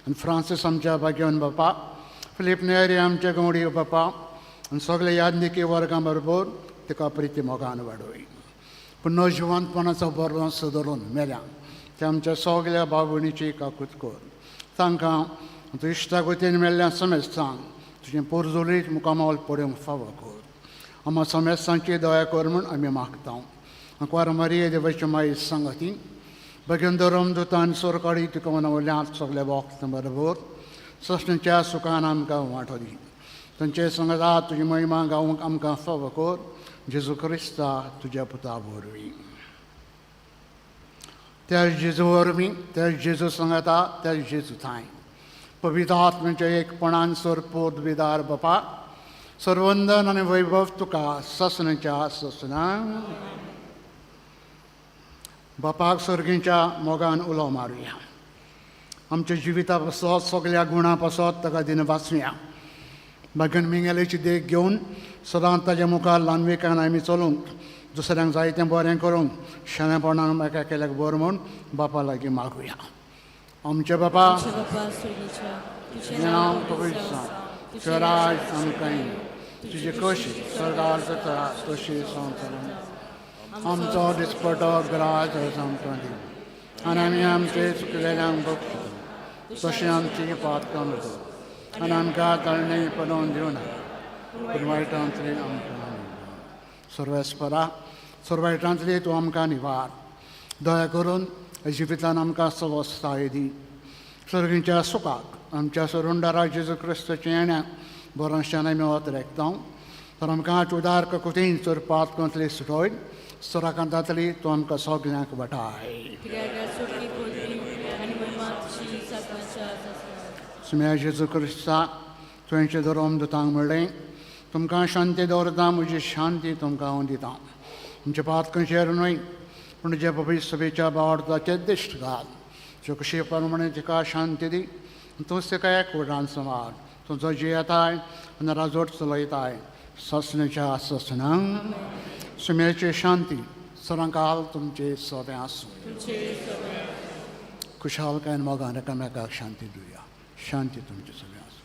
आनी फ्रांसीस आमच्या भाग्यवन बापा, फिलीप नेरी आमच्या गवडी बापा आनी सगळे यादनिकी वर्गां बरोबर तिका प्रिती मोगान वाडोय. पुनर्जिवंतपणाचो बरो धरून मेल्या ते आमच्या सगल्या भाव भयणीची काकूत कर. तांकां तूं इश्टागतीन मेल्ल्या समेस्तांक तुजें पोरजोलीत मुखामोल पळोवंक फावो कर. आमकां समेस्तांची दया कर म्हूण आमी मागता. आंकवार मारिये देवाची माई सांगाती भगीन धरम दुतान सोरकाडी तुका मनवल्यांत सगल्या वक्त बरोबर सस्नाच्या सुखान आमकां वांटो दी. तांचे सांगाता तुजी महिमा गावंक आमकां फावो कर. जेजू क्रिस्ता तुज्या पुता वरवीं. त्या जेजू वरवीं, त्या जेजू सांगाता, त्या जेजू थांय पवित्र आत्म्याच्या एकपणान सरपोत विदार बापा सर्वंदन आनी वैभव तुका ससनाच्या ससना. बापाक सर्गीच्या मोगान उलो मारुया. आमच्या जिविता पासत सगल्या गुणां पासत ताका दिन वाचुया. भाग्यन मिंगेलेची देख घेवन सदांच ताज्या मुखार ल्हानविकान आमी चलूंक, दुसऱ्यांक जाय तें बरें करूंक, शाणेपणान एका केल्याक बरें म्हूण बापा लागीं मागुया. आमचे बापा, तुजें नांव पवित्र जावं, तुजें राज आमकां येवं, तुजी कशी स्वर्गार जाता तशी संवसारांत. आमचो दिसपटो ग्रास आमकां दी आनी आमी आमचे चुकलेल्यांक बक्षिता तशें आमची पातकां करता आनी आमकां ताळणे पडोवन दिवं नाका, पूण वायटांतली आमकां सर्वेस्परा सर्वायटांतली तूं आमकां निवार. दया करून जिवितान आमकां सवस्थाय दी. सर्गीच्या सुखाक आमच्या सरुंडारा जेजू क्रिस्ताचें येण्याक बरोशान आमी वत रेखता तर आमकां उदार ककुतीन चड पातकांतली सुटोय सराकांतांतली तूं आमकां सगल्यांक वाटाय. सुम्या जेजू क्रिस्ता तुवेंचें धरोम दुतांक म्हणलें, तुमकां शांती दवरता, म्हजी शांती तुमकां हांव दिता. तुमच्या पातकांचेर न्हय पूण जे पवित्र सभेच्या भावार्थाचेर दिश्ट घाल. ज्यो कशी प्रमाणे तिका शांती दी, तूंच तिका एक वडान सुमार तुजो जियेताय आनी राजवट चलयताय ससनेच्या ससनांक. सुम्याची शांती सदांकाल तुमचे सोबें आसूं. खुशालकायेन मोगान एकामेकाक शांती दिवया. शांती तुमचे सगळें आसूं.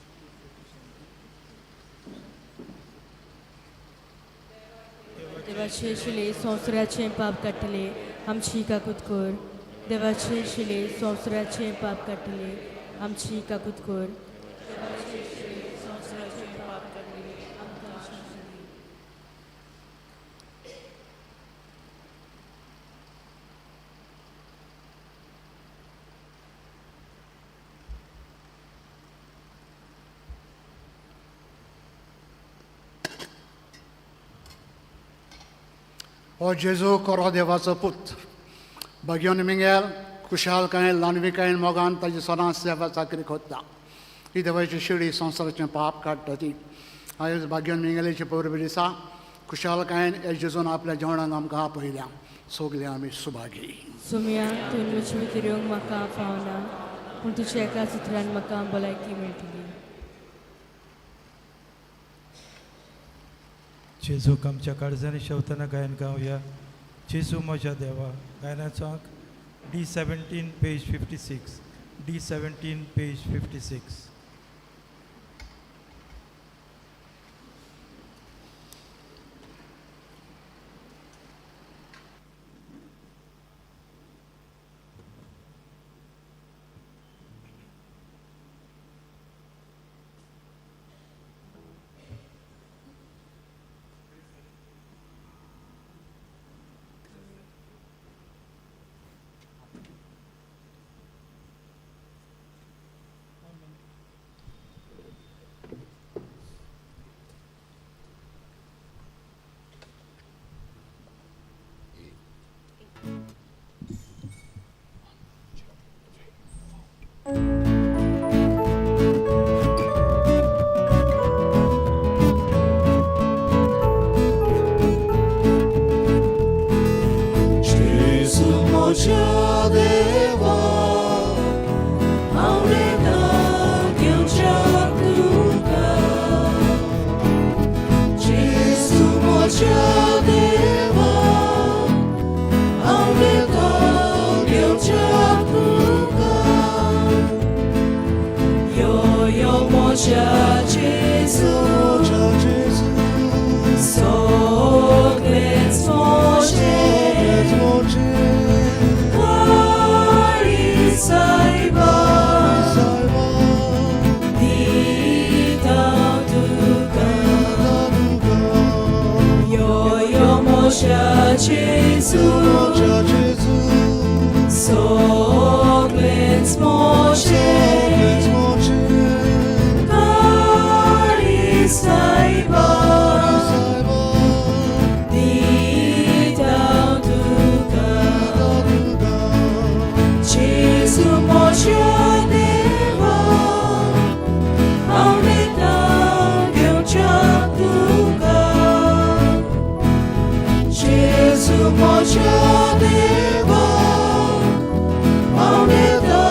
देवाचे शिले संवसाराचें पाप काडटले आमची काकूत कर. देवाचे शिले संवसाराचें पाप काडटले आमची काकूत कर. देवाचे शिले संवसाराचें पाप काडटले आमकां शांती दी. हो जेजू कोरो देवाचो पूत भाग्योन मिंगेल खुशालकायेन ल्हानविकायेन मोगान ताजी सदांच सेवा चाकरी कोत्ता. ही देवाची शिडी संवसाराचें पाप काडटा ती. आयज भाग्योन मिंगेलीचे परबे दिसा खुशालकायेन हे जेजून आपल्या जेवणाक आमकां आपयल्या. सगळे आमी सुभागी. सोम्या, तूं म्हजे भितर येवंक म्हाका फावना, पूण तुज्या एका चित्रान म्हाका भलायकी मेळटली. जेजूक आमच्या काळजांनी शेवतना गायन गावया जेजू म्हज्या देवा. गायनाचो आंक D 17 page 56, D 17 page 56. Gesù moja deva, Aureta घेवच्या तुका. Gesù moja deva, aureta घेवच्या तुका. यो यो मोज्या जेजू, Moja Gesù, सगळेच मोजें, moja Hari सायबा दिता तुका. यो यो मोज्या जेजू, Moja Gesù, सगळेच मोजें, moja Hari सायबा दिता तुका. जेजू मोज्या देवा, हांव दिता घेवच्या तुका. Gesù moja deva, हांव दिता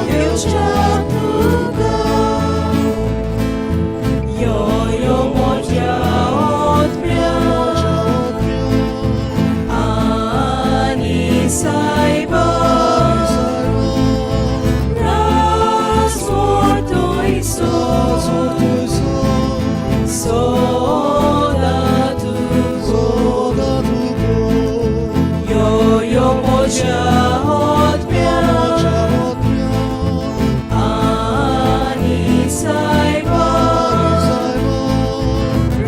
घेवच्या तुका. यो यो मोज्या ओतम्या आनी सायबा, रास मोर्तोयसो सोदा तुको. यो यो मोज्या ओतम्या आनी सायबा,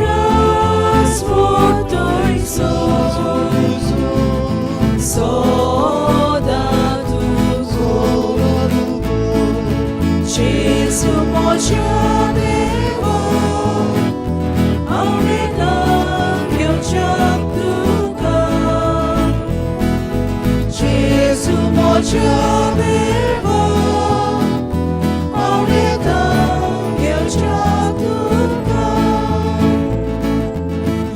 रास मोर्तोयसो सोदा तुको. जेजू मोज्या देवा, हांव दिता घेवच्या तुका. Gesù moja deva, हांव दिता घेवच्या तुका.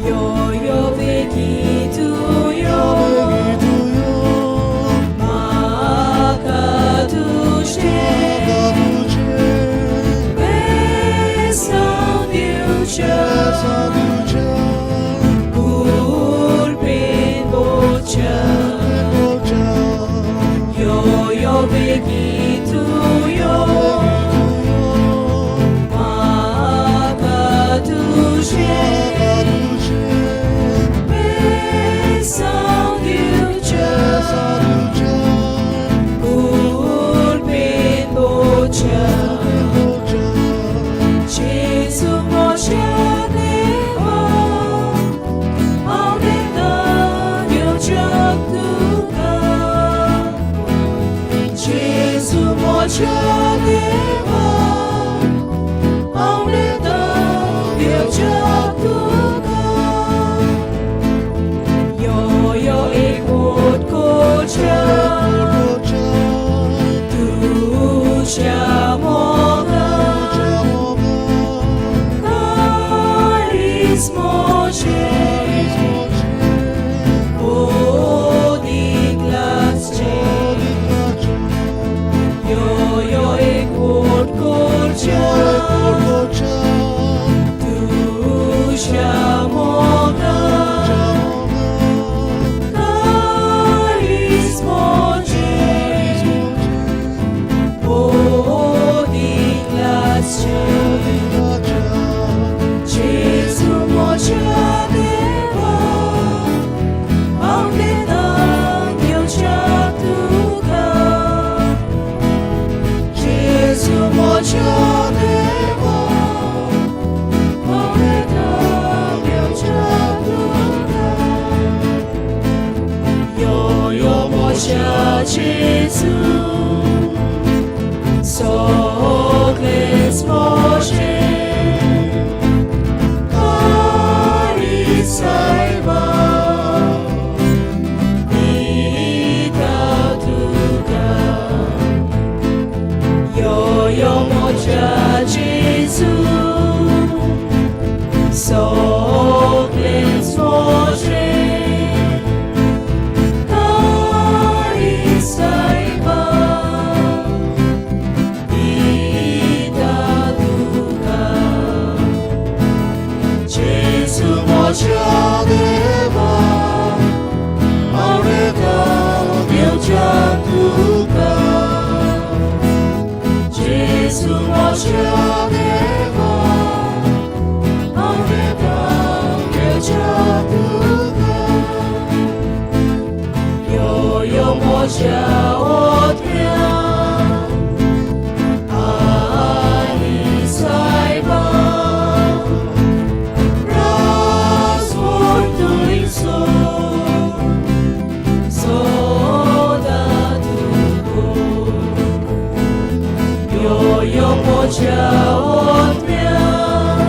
यो यो वेगीं तुयो म्हाका तुजें बेसांव दिवच्या कुरपेन बोच्या. यो म्हज्या ओत्म्यान आनी सायबा राजवट तुयसो सदां तुको यो यो म्हज्या ओत्म्यान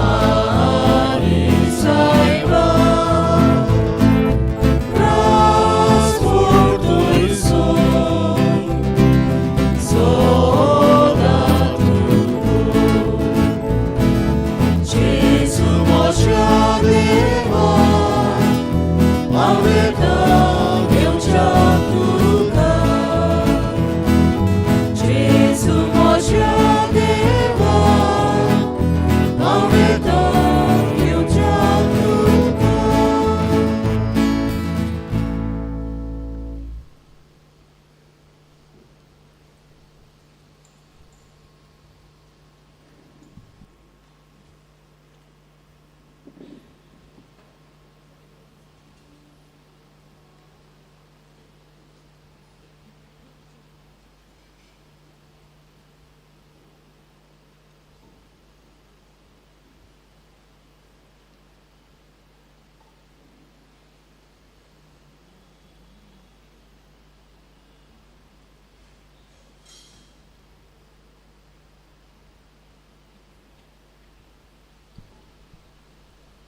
आनी सायबा राजवट तुयसो सदां तुको जेजू म्हज्या देवा हांवें घेवच्या तुका जेजू म्हज्या देवा हांवें घेवच्या तुका.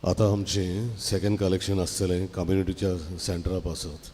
आतां आमचें सेकंड कलेक्शन आसतलें कम्युनिटीच्या सेंटरा पासत.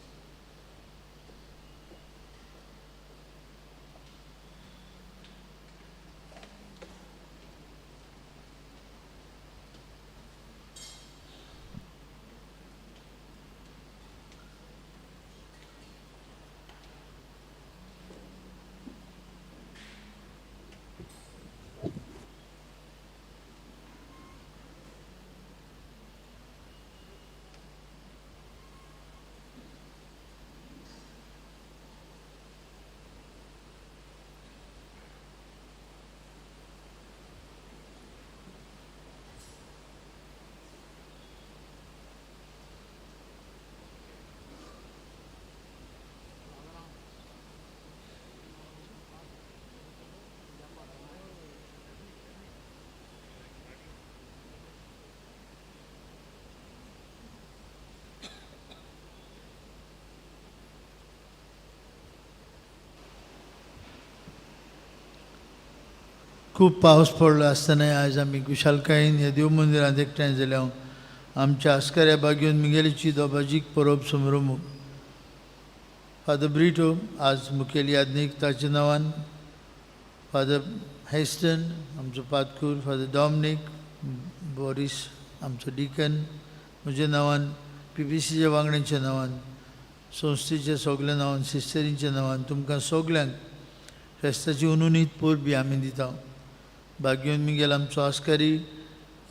खूब पावस पडलो आसतनाय आयज आमी खुशालकायेन ह्या देव मंदिरांत एकठांय जाल्या. आमच्या आस्कऱ्या बागेवन मिगेलीची दोबाजीक परब समरमूक फादर ब्रिटो आज मुखेल याज्ञीक ताच्या नांवान, फादर हेस्टन आमचो पादकूर, फादर डॉमनीक बोरीस आमचो डिकन, म्हज्या नांवान, पीपीसीच्या वांगड्यांच्या नांवान, संस्थेच्या सगल्या नांवान, सिस्टरींच्या नांवान तुमकां सगल्यांक फेस्ताची उनुनीत परबी आमी दिता. भाग्योन मिगेल आमचो आस्कारी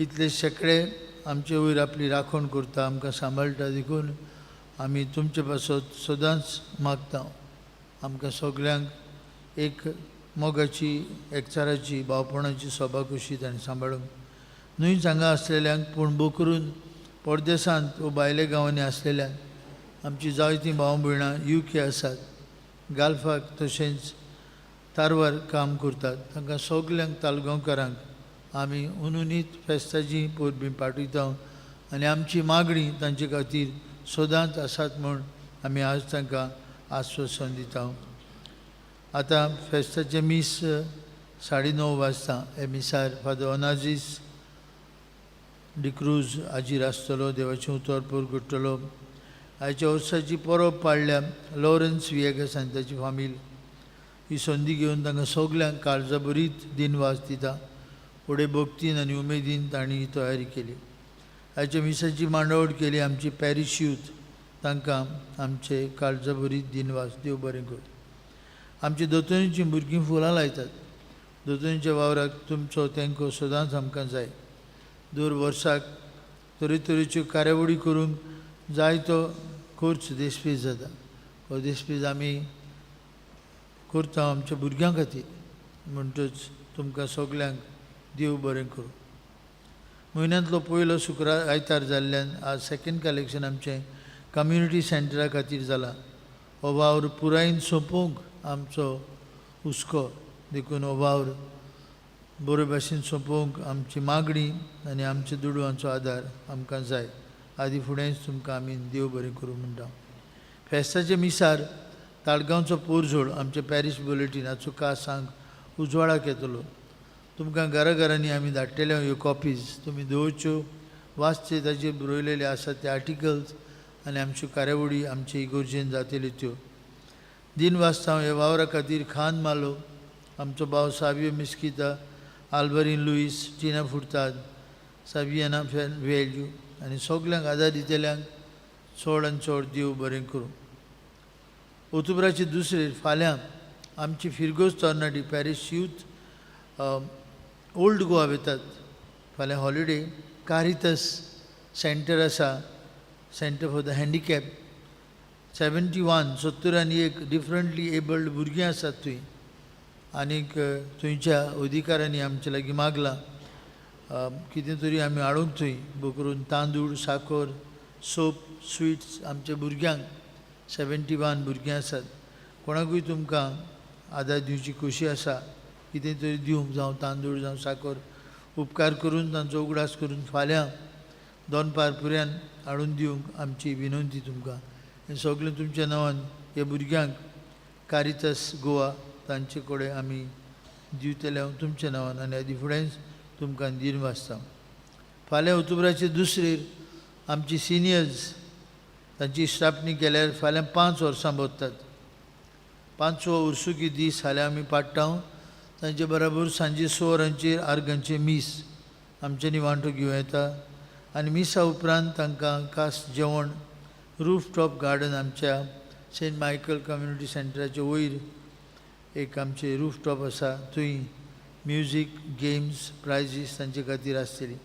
इतले शेंकडे आमचे वयर आपली राखण करता, आमकां सांबाळटा, देखून आमी तुमचे पासत सदांच मागता आमकां सगल्यांक एक मोगाची, एकचाराची, भावपणाची सभा कशी ताणें सांबाळूंक. न्हूच हांगा आसलेल्यांक पूण बोकरून परदेसांत वो भायल्या गांवांनी आसलेल्यांक आमची जायतीं भाव भयणां युके आसात, गाल्फाक तशेंच तारवार काम करतात, तांकां सगल्यांक तालगांवकारांक आमी उनुनीत फेस्ताची परबीं पाठयता आनी आमची मागणी तांचे खातीर सदांच आसात म्हूण आमी आज तांकां आस्वासन दिता. आतां फेस्ताचें मीस 9:30 वाजता. हे मिसार फादर ओनाजीस डिक्रूज हाजीर आसतलो, देवाचें उतर परगट्टलो. आयच्या वर्साची परब पाळ्ळ्या लॉरन्स वियेगस आनी ताची फामील ही संदी घेवन तांकां सगल्यांक काळजाभरीत दिनवास दिता. फुडें भक्तीन आनी उमेदीन तांणी ही तयारी केली. आयच्या मिसाची मांडावळ केली आमची पॅरीश यूथ, तांकां आमचे काळजाभरीत दिनवास. देव बरें करूं. आमची दोतोनीचीं भुरगीं फुलां लायतात. दोतोनीच्या वावराक तुमचो तेंको सदांच आमकां जाय. दर वर्साक तरेतरेच्यो कार्यावळी करूंक जायतो खर्च देशपीस जाता. हो देशपीस आमी करता आमच्या भुरग्यां खातीर. म्हणटच तुमकां सगल्यांक देव बरें करूं. म्हयन्यांतलो पयलो शुक्रार आयतार जाल्ल्यान आज सेकंड कलेक्शन आमचें कम्युनिटी सेंटरा खातीर जालां. हो वावर पुरायेन सोंपोवंक आमचो हुस्को, देखून हो वावर बरे भाशेन सोंपोवंक आमची मागणी आनी आमच्या दुडवांचो आदार आमकां जाय. आदी फुडेंच तुमकां आमी देव बरें करूं म्हणटा. फेस्ताचे मिसार ताळगांवचो पोरजोड आमचे पॅरीश बुलेटीन हाचो कासांक उजवाडाक येतलो. तुमकां घरा घरांनी आमी धाडटले ह्यो कॉपीज, तुमी दवरच्यो, वाचचे, ताचेर बरयलेले आसात ते आर्टिकल्स आनी आमच्यो कार्यावळी आमचे इगोर्जेन जातल्यो त्यो. दिन वाचता ह्या वावरा खातीर खान मालो, आमचो भाव सावियो मिस्किता, आल्बरीन लुईस, टिना फुर्ताद, सावियाना वेल्यू आनी सगल्यांक आदार दितल्यांक चड आनी चड देव बरें करूं. ऑक्टोबराचे दुसरे फाल्यां आमची फिरगोज तरणाटी पॅरीश यूथ ओल्ड गोवा वतात. फाल्यां हॉलिडे. कारितस सेंटर आसा, centre for the handicap. 71 71 differently abled भुरगीं आसात थंय आनीक थंयच्या अधिकाऱ्यांनी आमचे लागीं मागलां कितें तरी आमी हाडूंक थंय, करून तांदूळ, साखर, सोप, स्विट्स आमच्या भुरग्यांक. 71 भुरगीं आसात. कोणाकूय तुमकां आदार दिवची खोशी आसा, कितें तरी दिवंक, जावं तांदूळ जावं साखर, उपकार करून तांचो उगडास करून फाल्यां दोनपार पुऱ्यान हाडून दिवंक आमची विनंती तुमकां. हें सगळें तुमच्या नांवान ह्या भुरग्यांक कारितस गोवा तांचे कडेन आमी दिवतले हांव तुमच्या नांवान आनी आदी फुडेंच तुमकां दीन वाचता. फाल्यां ऑक्टोबराचे दुसरेर आमची सिनियर्स तांची स्थापणी केल्यार फाल्यां 5 वर्सां भरतात. पांचवो वर्सुकी दीस फाल्यां आमी पाडटा. तांचे बराबर सांजे 6 वरांचेर आर्गांचें मीस आमच्यांनी वांटो घेवं येता आनी मिसा उपरांत तांकां खास जेवण रूफ टॉप गार्डन आमच्या सेंट मायकल कम्युनिटी सेंटराचे वयर एक आमचे रूफ टॉप आसा, थंय म्युजीक, गेम्स, प्रायजीस तांचे खातीर आसतली.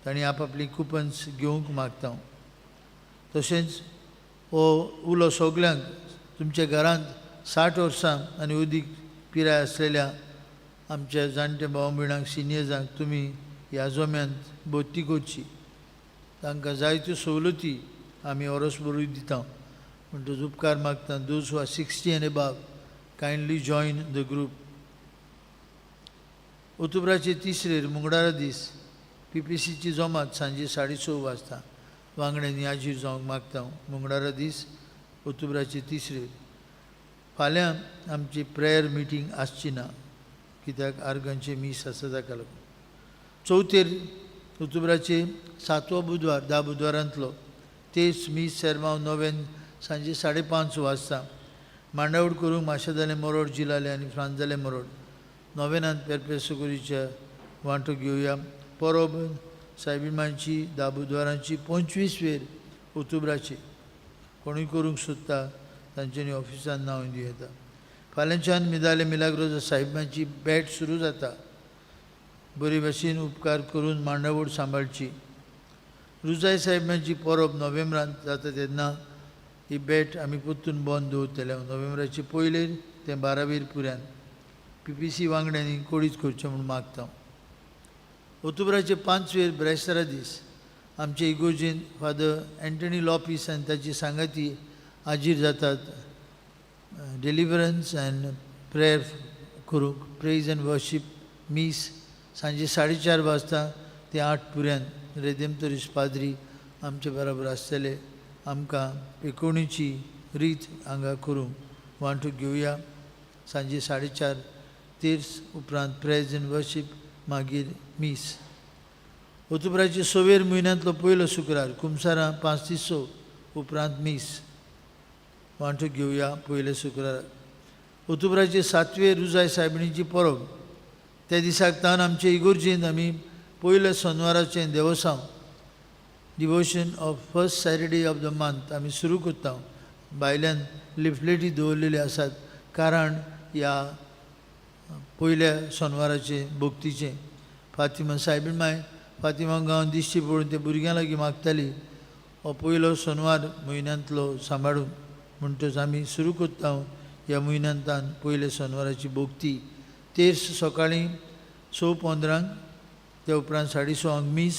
तांणी आपआपली कुपन्स घेवंक मागता हांव. तशेंच हो उलो सगल्यांक, तुमच्या घरांत 60 वर्सां आनी अदीक पिराय आसलेल्या आमच्या जाणटे भाव भयणांक, सिनियर्सांक तुमी ह्या जम्यांत भरती करची. तांकां जायत्यो सवलती आमी ओरोस बरोय दिता. म्हणटच उपकार मागता, those who are 60 and above, kindly join the group. ऑक्टोबराचे तिसरेर मुंगडारा दीस पीपीसीची जमात सांजे 6:30 वाजता. वांगड्यांनी हाजीर जावंक मागता हांव. मुंगडारा दीस ऑक्टोबराचे तिसरेर. फाल्यां आमची प्रेयर मिटींग आसची ना, कित्याक आर्गांचें मीस आसा ताका लागून. चवथेर ऑक्टोबराचे सातवो बुधवार, 10 बुधवारांतलो, तेच मीस सेरमांव नोवेन सांजे 5:30 वाजता. मांडावळ करूंक माशेदाले मोरोड जिलाले आनी फ्रांजाले मोरोड. नोवेनांत पेरपेसुकुरीच्या वांटो घेवया. परब सायबीण 10 बुधवारांची 25 वेर ऑक्टोबराची. कोणूय करूंक सोदता तांच्यांनी ऑफिसान नांव दिवं येता. फाल्यांच्यान मिदाले मिलाग्रोजा साहेबांची भेट सुरू जाता. बरे भाशेन उपकार करून मांडावळ सांबाळची. रुजाय साहेबांची परब नोव्हेंबरांत जाता तेन्ना ही भेट आमी परतून बंद दवरतले. नोव्हेंबराचे पयलेर तें 12वेर पुऱ्यान. पीपीसी वांगड्यांनी कोडीत करचें म्हूण मागता. ऑक्टोबराचे 5वेर ब्रेस्तारा दीस आमचे इगोर्जेन फादर एंटनी लॉपीस आनी ताची सांगाती हाजीर जातात डिलिवरन्स अँड प्रेयर करूंक. प्रेज अँड वर्शीप मीस सांजे 4:30 वाजता ते 8 पुऱ्यान. रेदेमतरीस पाद्री आमचे बराबर आसतले. आमकां एकोणीची रीत हांगा करूंक वांटो घेवया. सांजे 4:30 तेर्स उपरांत प्रेज अँड वर्शीप, मागीर मीस. ऑक्टोबराचे सवेर म्हयन्यांतलो पयलो शुक्रार कुमसारां 5 ते 6 उपरांत मीस. वांटो घेवया पयले शुक्राराक. ऑक्टोबराचे सातवे रुजाय सायबिणीची परब. त्या दिसाक तान आमचे इगोर्जेंत आमी पयल्या सोनवाराचें देवसांव, devotion of first Saturday of the month आमी सुरू करता. भायल्यान लिफलेटी दवरलेली आसात, कारण ह्या पयल्या सोनवाराचें भक्तीचें फातिमा सायबीण माय फातिमा गांवांत दिश्टी पडून ते भुरग्यां लागीं मागताली हो पयलो सोनवार म्हयन्यांतलो सांबाळून. म्हणटच आमी सुरू करता ह्या म्हयन्यांतान पयल्या सोनवाराची भक्ती. तेर्स सकाळीं 6:15, त्या उपरांत 6:30 मीस.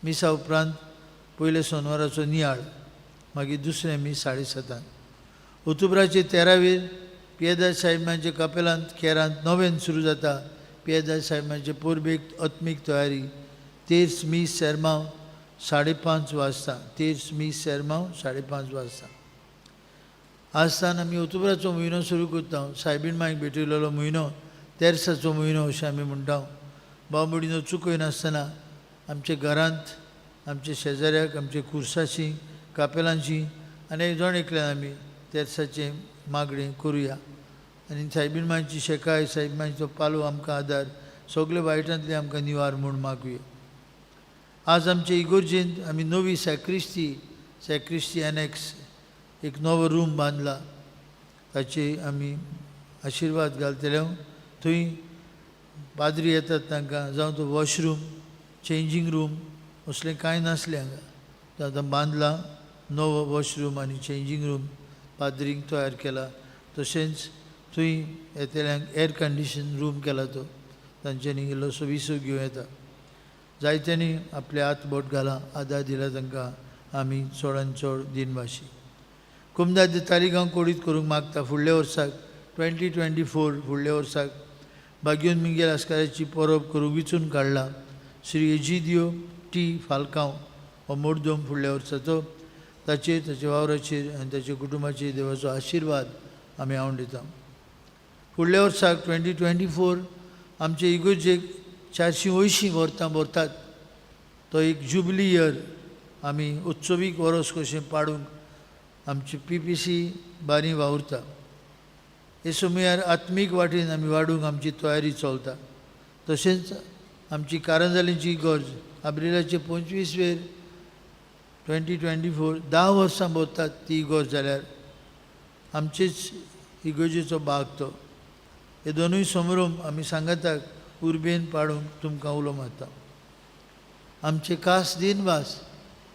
मिसा उपरांत पयल्या सोनवाराचो नियाळ, मागीर दुसरें मीस 7:30. ओतुब्राचे 13वेर पियेदाद साहेबांच्या कपेलांत केरांत नोवेन सुरू जाता. पियेदाद साहेबांचे परबेक आत्मीक तयारी तेर्स मीस सेरमांव 5:30 वाजता. तेर्स मीस सेरमांव 5:30 वाजता. आजसान आमी ओतुब्राचो म्हयनो सुरू करता. सायबीण मायक भेटयलेलो म्हयनो तेर्साचो म्हयनो अशें आमी म्हणटा. भाव भयणीनो चुकयनासतना आमच्या घरांत आमच्या शेजाऱ्याक आमच्या कुर्साची कापेलांची आनी जण एकल्यान आमी तेर्साचें मागणें करुया आनी सायबीण मांयची शेकाय सायबीण मांयचो पालो आमकां आदार सगळे वायटांतले आमकां निवार म्हूण मागुया. आज आमचे इगोर्जेंत आमी नवी सॅक्रिस्ती सॅक्रिस्ती एनॅक्स एक नवो रूम बांदला ताचे आमी आशिर्वाद घालतले. थंय पाद्री येतात तांकां जावं तो वॉशरूम चेंजींग रूम असलें कांय नासलें हांगा तो आतां बांदला नवो वॉशरूम आनी चेंजींग रूम पाद्रींक तयार केला. तशेंच थंय येतल्यांक एअर कंडिशन रूम केला तो तांच्यांनी इल्लोसो विसव घेवं येता. जायत्यांनी आपले हात बोट घाला आदार दिला तांकां आमी चडान चड दिनवाशी. कुमदाद तालिगांव कोडीत करूंक मागता फुडल्या वर्साक 2024 फुडल्या वर्साक बागयोन मिंगेल आस्काराची परब करूंक विचून काडला. श्री एजिदियो टी फालकांव हो मोडदोम फुडल्या वर्साचो ताचेर ताच्या वावराचेर आनी ताच्या कुटुंबाचेर देवाचो आशिर्वाद आमी आवन दिता. फुडल्या वर्साक 2024 आमचे इगोर्जेक 480 वर्सां भरतात. तो एक जुबली इयर आमी उत्सवीक वरोस कशें पाडूंक आमची PPC बारी वावुरता. हे समयार आत्मीक वाटेन आमी वाडूंक आमची तयारी चलता. तशेंच आमची कारंजालींची गरज आब्रिलाचे 25वेर 2024 10 वर्सां भरतात ती इगोर्ज जाल्यार आमचेच इगोर्जेचो भाग तो. हे दोनूय समरूम आमी सांगाताक उर्बेन पाडूंक तुमकां उलो मारता. आमचे खास दिनवास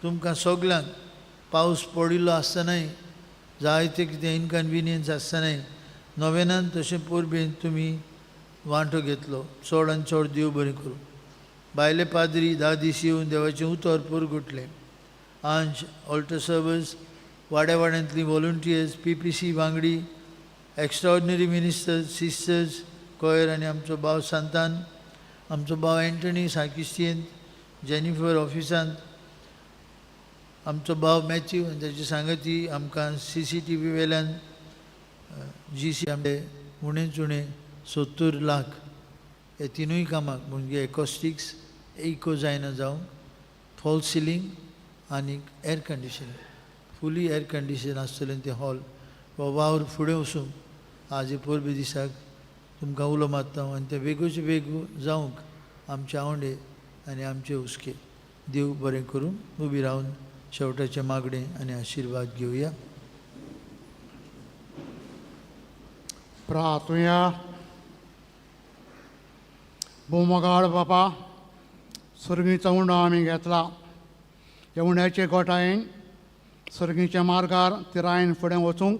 तुमकां सगल्यांक पावस पडिल्लो आसतनाय जायते कितें इनकन्विनियन्स आसतनाय नोवेनान तशें परबेन तुमी वांटो घेतलो. चड आनी चड देव बरें करूं. बायले पाद्री 10 दीस येवन देवाचें उतर पुरगुटलें. आंज ऑल्टर सर्वस वाड्या वाड्यांतली वॉलंटियर्स PPC वांगडी एक्स्ट्राऑर्डिनरी मिनिस्टर्स सिस्टर्स कोयर आनी आमचो भाव सांतान आमचो भाव एंटनी साकिस्तियेंत जेनिफर ऑफिसांत आमचो भाव मॅथ्यू आनी ताची सांगती आमकां CCTV वेल्यान GC आमचे उणेच उणें 70 लाख हे तिनूय कामाक म्हणजे एकॉस्टिक्स इको जायना जावंक फॉल सिलींग आनी air conditioning fully air condition आसतलें तें हॉल हो वावर फुडें वचूंक आज परबे दिसाक तुमकां उलो मारता आनी तें वेगूच वेग जावंक आमचे आवंडे आनी आमचे हुस्के देव बरें करूं. उबी रावन शेवटाचें मागणें आनी आशिर्वाद घेवया. प्रार्थुया. भोवमगाड बापा सर्गीचो उंडो आमी घेतला. ह्या उंड्याचे गोठायेन सर्गीच्या मार्गार तिरायेन फुडें वचूंक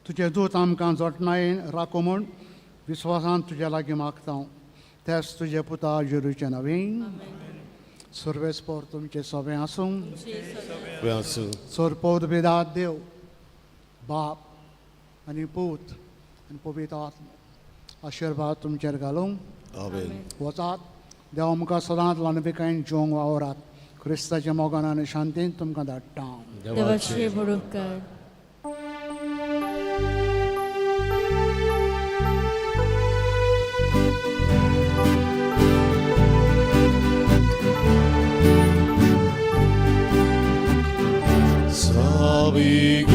तुजे दूत आमकां जोटणायेन राखू म्हूण विस्वासान तुज्या लागीं मागता. तेच तुजे पुता जेरूचे नवीन सर्वेस्पोर तुमचें सोबें आसूं. सोरपोर बेदाद देव बाप आनी पूत आनी पवित्र आत्मो आशिर्वाद तुमचेर घालूं. वचात देव आमकां सदांच ल्हानपिकायेन जिवंक वावरात. क्रिस्ताच्या मोगान आनी शांतीन तुमकां धाडटा. देवाचे बरोबकार. Sabi.